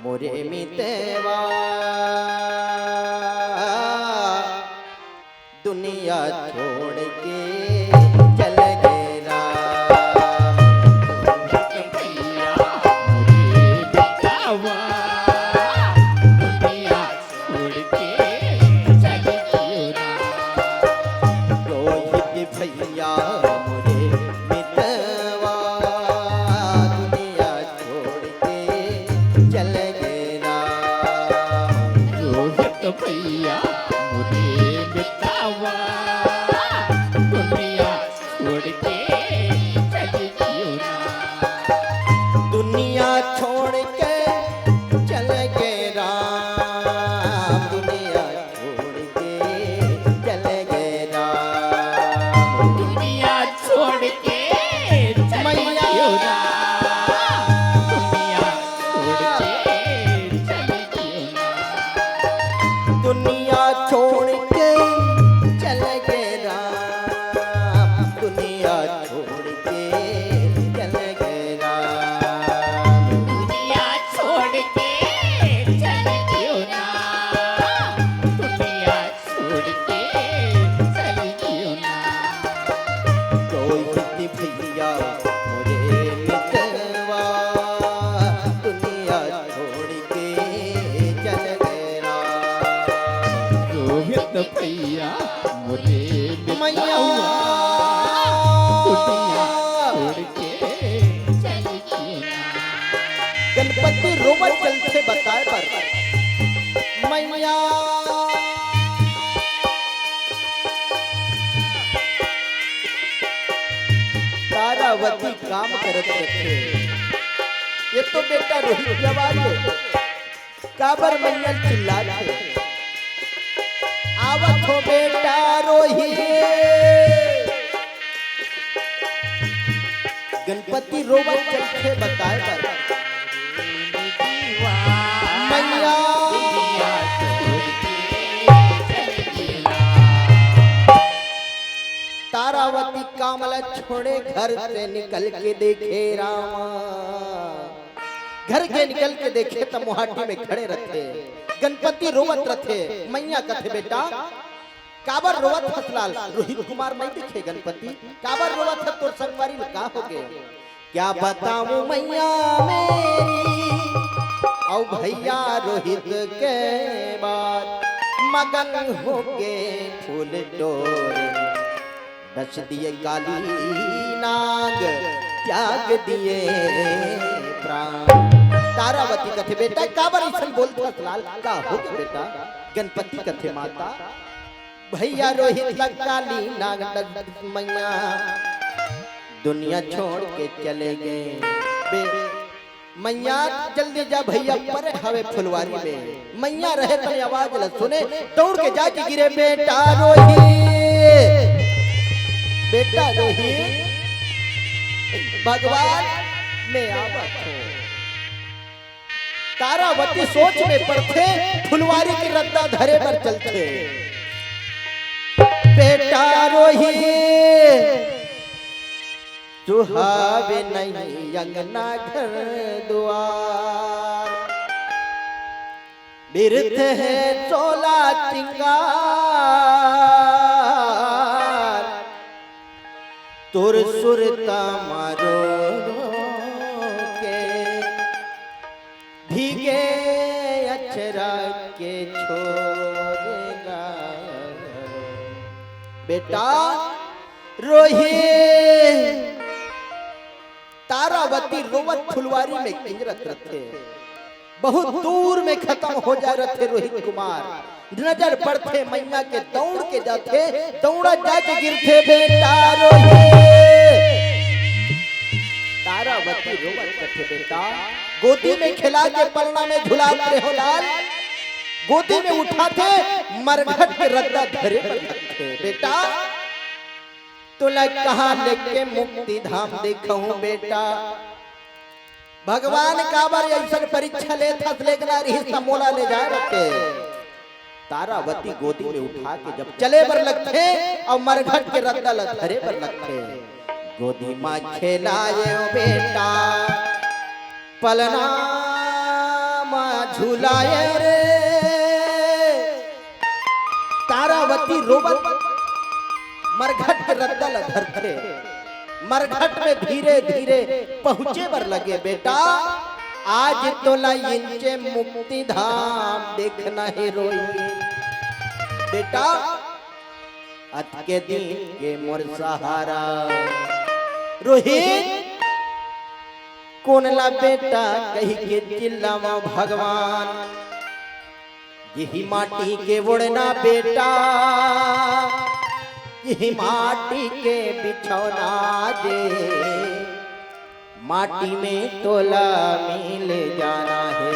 मोरे मितवा, दुनिया छोड़ के चल गए राम। भैया मोरे मितवा, दुनिया छोड़ के चल गयो राम। रोहित भैया मोरे मितवा, दुनिया छोड़ के चल गए राम। रोहित भैया मोरे मितवा, दुनिया छोड़ के चल गयो राम। दुनिया छोड़ के चल गए राम, दुनिया छोड़ के चल गए राम। दुनिया छोड़ के चल मैया। गयो राम, दुनिया छोड़ के चल गयो राम। दुनिया छोड़ के चल गए राम, दुनिया छोड़ के चल गए राम। दुनिया छोड़ के चल गयो राम, दुनिया छोड़ के चल गयो राम। रोहित भैया मोरे मितवा, दुनिया छोड़ के चल गए राम। रोहित भैया मोरे मैया। मितवा, दुनिया छोड़ के चल गयो राम। गणपति रोवत चलथे बताए बर। मैया तारावती काम करत रथे। ये तो बेटा रोहित जवान हे। काबर मैया चिल्लात हे? आवत हो बेटा रोहित। गणपति रोवत चलथे बताए बर। मैया। तारावती काम ला छोड़े घर से निकल के देखे रामा। घर के निकल के देखे त मुहाटी में खड़े रथे। गणपति रोवत रथे। मैया कथे, "बेटा, काबर रोवत हस लाल?" रोहित कुमार नइ देखे गणपति, "काबर रोवत हस, तोर संगवारी ल का होगे?" क्या बताऊं मैया मेरी, अउ भैया रोहित के बात, मगन होके फूल टोरे। डस दिए काली नाग, त्याग दिए प्राण। तारावती कथे, "बेटा, काबर अइसन बोलथस लाल? का होगे बेटा?" गणपति कथे, "माता, भैया रोहित ला काली नाग डस मैया, दुनिया छोड़ के चले गए। बे-, मैया, जल्दी जा भैया, परे हवे फुलवारी में। मैया रहे तने आवाज ल सुने, दौड़ के जाके गिरे, "बेटा रोही, बेटा रोही, भगवान, मैं आवत हूँ।" तारावती सोच में पड़थे, फुलवारी के रद्दा धरे बर चलथे। बेटा रोही, सुहावे नहीं अंगना घर दुआर, बिरथ है चोला चिंगार, तोर सुरता मारो के भीगे अचरा के छोरेगा। बेटा रोही, तारावती रोवत फुलवारी में किंजरत रथे। बहुत दूर में खतम हो जा रथे रोहित कुमार। नजर पड़थे मैया के, दौड़ के जाथे, दौड़त जाके गिरथे, "बेटा रोही।" तारावती रोवत कथे, "बेटा, गोदी में खेला के पलना में झुलात रहे हो लाल।" गोदी में उठाथे, मरघट के रद्दा धरे बर लगथे, "बेटा, तोला कहाँ लेके मुक्ति धाम देखहूँ बेटा?" भगवान काबर अइसन परीक्षा लेत हस, लेगना रिहिस त मोला ले जाए रथे। तारावती गोदी में उठा के जब चले बर लगथे अउ मरघट के रद्दा ल धरे बर लगथे, "गोदी मा खेलाए बेटा, पलना मा झुलाए रे।" तारावती रोवत मरघट के रद्दा ल धरथे। मरघट में धीरे धीरे पहुंचे बर लगे, "बेटा, आज तोला इंचे मुक्ति धाम देखना हे रोही। बेटा, अतके दिन के मोर सहारा।" रोहित, कोन ला बेटा कहि के चिल्लावा भगवान? यही माटी के ओढ़ना बेटा, यही माटी के बिछौना दे, माटी में तोला मिल जाना हे,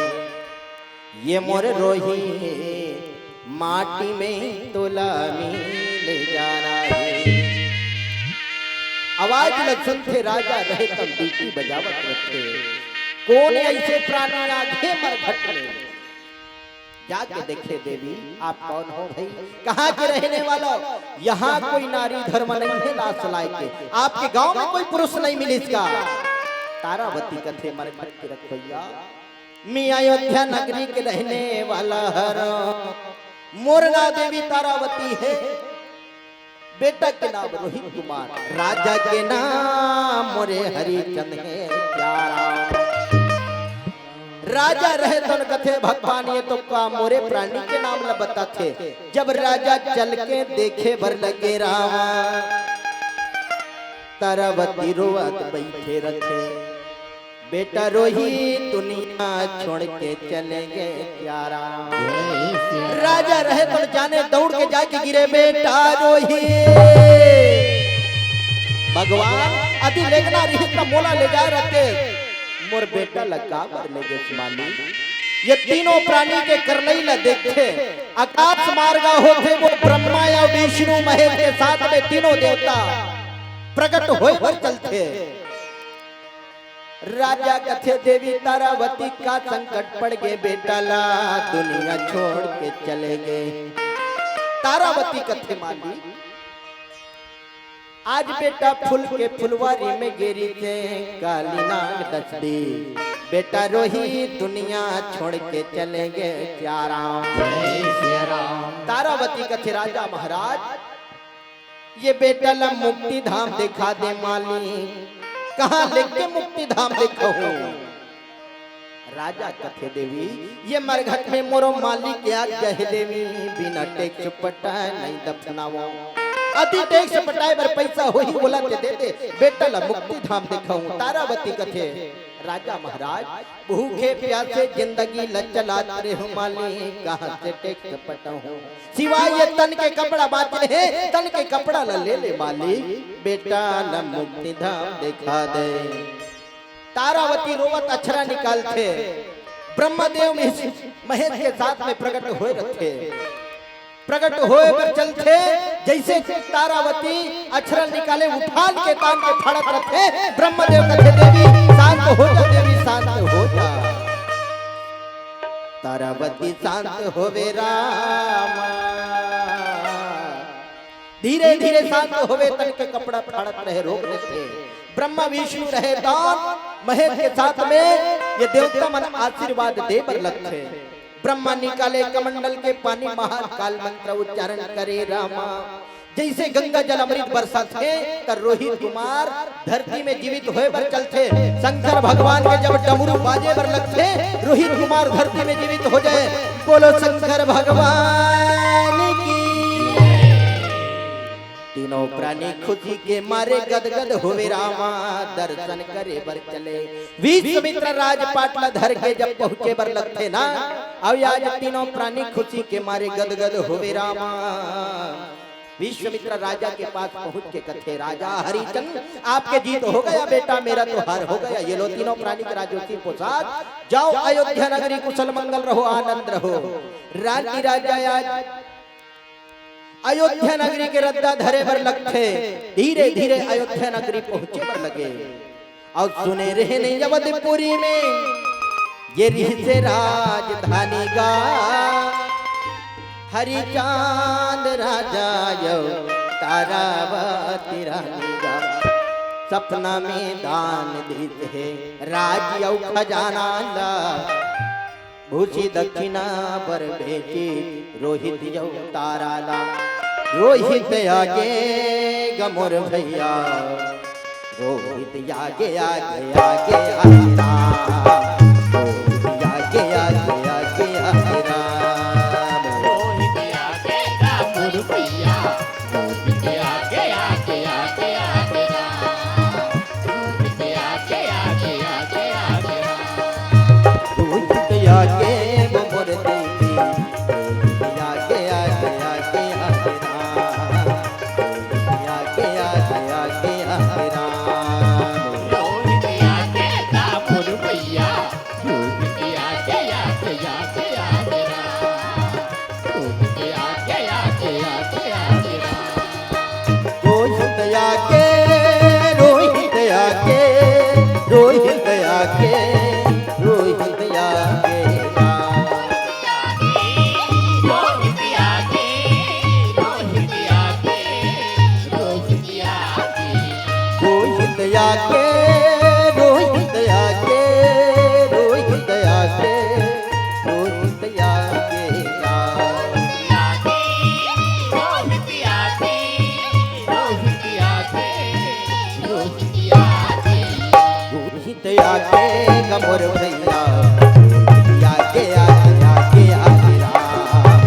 ये मोर रोही, माटी में तोला मिल जाना हे। आवाज ल सुनथे राजा रहे तब डीटी बजावत रथे, कोन ऐसे प्राणी आगे मरघट में? जाके देखे देवी, आप कौन हो भाई, कहाँ के रहने वाला हो? यहाँ कोई नारी धर्म नहीं है लाश लाए के। आपके गांव में कोई पुरुष नहीं मिलिस का? तारावती कथे मरघट के रखवैया, मैं अयोध्या नगरी के रहने वाला हर, मोर नाम देवी तारावती है। बेटा के नाम रोहित कुमार, राजा के नाम मोरे हरिचंद हे प्यारा। राजा रहे तन कथे भगवान ये तो का मोरे प्राणी के नाम ल बताथे। जब राजा चल के देखे बर लगे राम, तारावती रोवत बैठे रथे। बेटा रोही दुनिया छोड़ के चले गए प्यारा। राजा रहे तो जाने दौड़ के जाके गिरे बेटा रोही। भगवान अति लेगना रही त मोला ले जा रते। मोर बेटा लगा बर ले गए माली। ये तीनों प्राणी के करलई ला देखथे। आकाश मार्गा होथे वो ब्रह्मा या विष्णु महेश के साथ में तीनों देवता प्रकट होए बर चलथे। राजा कथे देवी तारावती का संकट पड़ गे बेटा ला दुनिया छोड़ के चले गे। तारावती कथे माली आज बेटा फूल के फुलवारी में गेरी थे काली नाग दस दी। बेटा रोही दुनिया छोड़ के चले गे सिया राम। तारावती कथे राजा महाराज ये बेटा ला मुक्ति धाम देखा दे माली। कहाँ लेके मुक्ति धाम देखहूँ? राजा कथे देवी ये मरघट में मोरो मालिक के आज्ञा हे देवी। बिना टैक्स पटाए नहीं दफनावो। अति टैक्स पटाए बर पैसा होही बोला ते दे दे। बेटा ला मुक्ति धाम देखहूँ। तारावती कथे राजा महाराज, भूखे प्यासे जिंदगी ल चलात रेहूं मालिक, कहां से टैक्स पटाहूं? सिवाय ये तन के कपड़ा बांचे हे, तन के कपड़ा ल ले ले मालिक, बेटा ल मुक्ति धाम देखा दे। तारावती रोवत अछरा निकालथे। ब्रह्मदेव महेश, महेश के साथ में प्रकट होए रथे। प्रकट होए बर चलथे, जइसे तारावती अछरा निकाले, उफान के तान के फाड़त रथे। ब्रह्मदेव कथे, "देवी, शांत हो जा, देवी, शांत हो जा।" तारावती शांत होवे रामा। धीरे धीरे शांत होवे, तन के कपड़ा फाड़त रहे, रोक देथे। ब्रह्मा विष्णु रहे तौन महेश के साथ में, ये देवता मन आशीर्वाद दे बर लगथे। ब्रह्मा निकाले कमंडल के पानी, महाकाल मंत्र उच्चारण करे रामा। जइसे गंगा जल अमृत बरसाथे, त रोहित कुमार धरती में जीवित होए बर चलथे। शंकर भगवान के जब डमरू बाजे बर लगथे, रोहित कुमार धरती में जीवित हो जाए। बोलो शंकर भगवान की। तीनों प्राणी खुशी के मारे गदगद होवे रामा, दर्शन करे बर चले। विश्वामित्र राजपाट ल धर के जब पहुंचे बर लगथे ना, अउ आज तीनों प्राणी खुशी के मारे गदगद होवे रामा। विश्वामित्र राजा के पास पहुंच के कथे, "राजा हरिचंद, आपके जीत हो गया बेटा, मेरा तो हार हो गया। ये लो तीनों प्राणी के राजोचित पोशाक, जाओ अयोध्या नगरी कुशल मंगल रहो, आनंद रहो।" रानी राजा आज अयोध्या नगरी के रद्दा धरे बर लगथे। धीरे धीरे अयोध्या नगरी पहुंचे बर लगे। अउ सुने रहे नहीं अवधपुरी में, ये रिहिसे राजधानी गा। हरिचांद राजा अउ तारावती रानी गा, सपना में दान दीस हे राज अउ खजाना ला। भूसी दक्षिणा बर भेजी रोहित अउ तारा ला। रोहित आगे ग मोर भैया, रोहित आगे, आगे, आगे, आगे राम। रोहित आगे, आगे, आगे, आगे राम। रोहित आगे ग मोर भैया, रोहित आगे, आगे, आगे, आगे राम। रोहित आगे, आगे, आगे, आगे राम। रोहित आगे वो मोर देवी, रोहित आगे, आगे, आगे, आगे राम। रोहित आगे, आगे, आगे, आगे, आगे राम। रोहित आगे ग मोर भैया, रोहित आगे, आगे, आगे, आगे राम। रोहित आगे, रोहित आगे, रोहित आगे, रोहित आगे राम। रोहित आगे, रोहित आगे, रोहित आगे, रोहित आगे राम। रोहित आगे ग मोर भैया, रोहित आगे, आगे, आगे, आगे राम।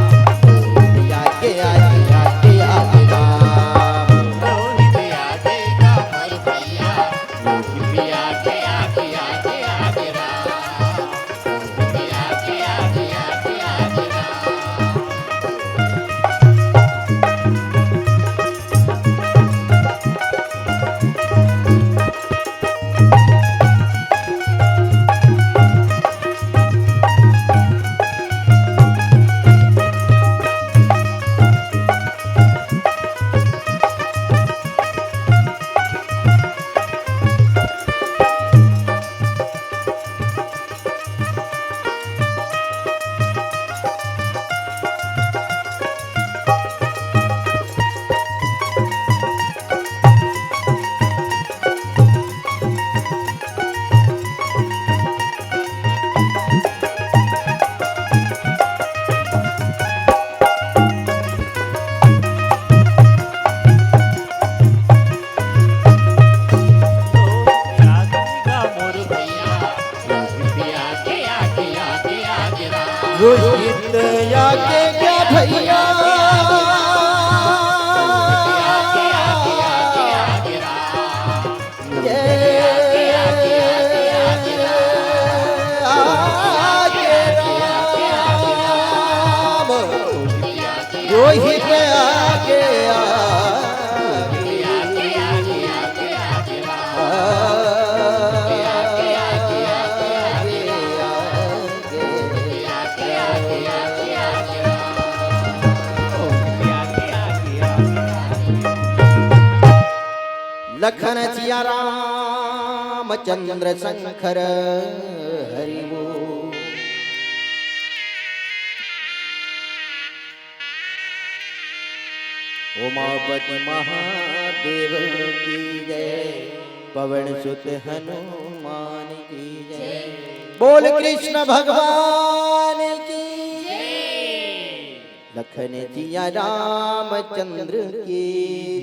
रोहित आगे, आगे, आगे, आगे, आगे राम। रोहित आगे ग मोर भैया, रोहित आगे, आगे, आगे, आगे राम। आगे, आगे, लखन सिया राम चंद्र शंकर हरि बोल। उमापति महादेव की जय, पवन सुत हनुमान की जय। बोल कृष्ण भगवान की जय। लखन सिया रामचंद्र की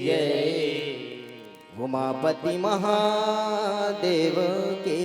जय, उमापति महादेव की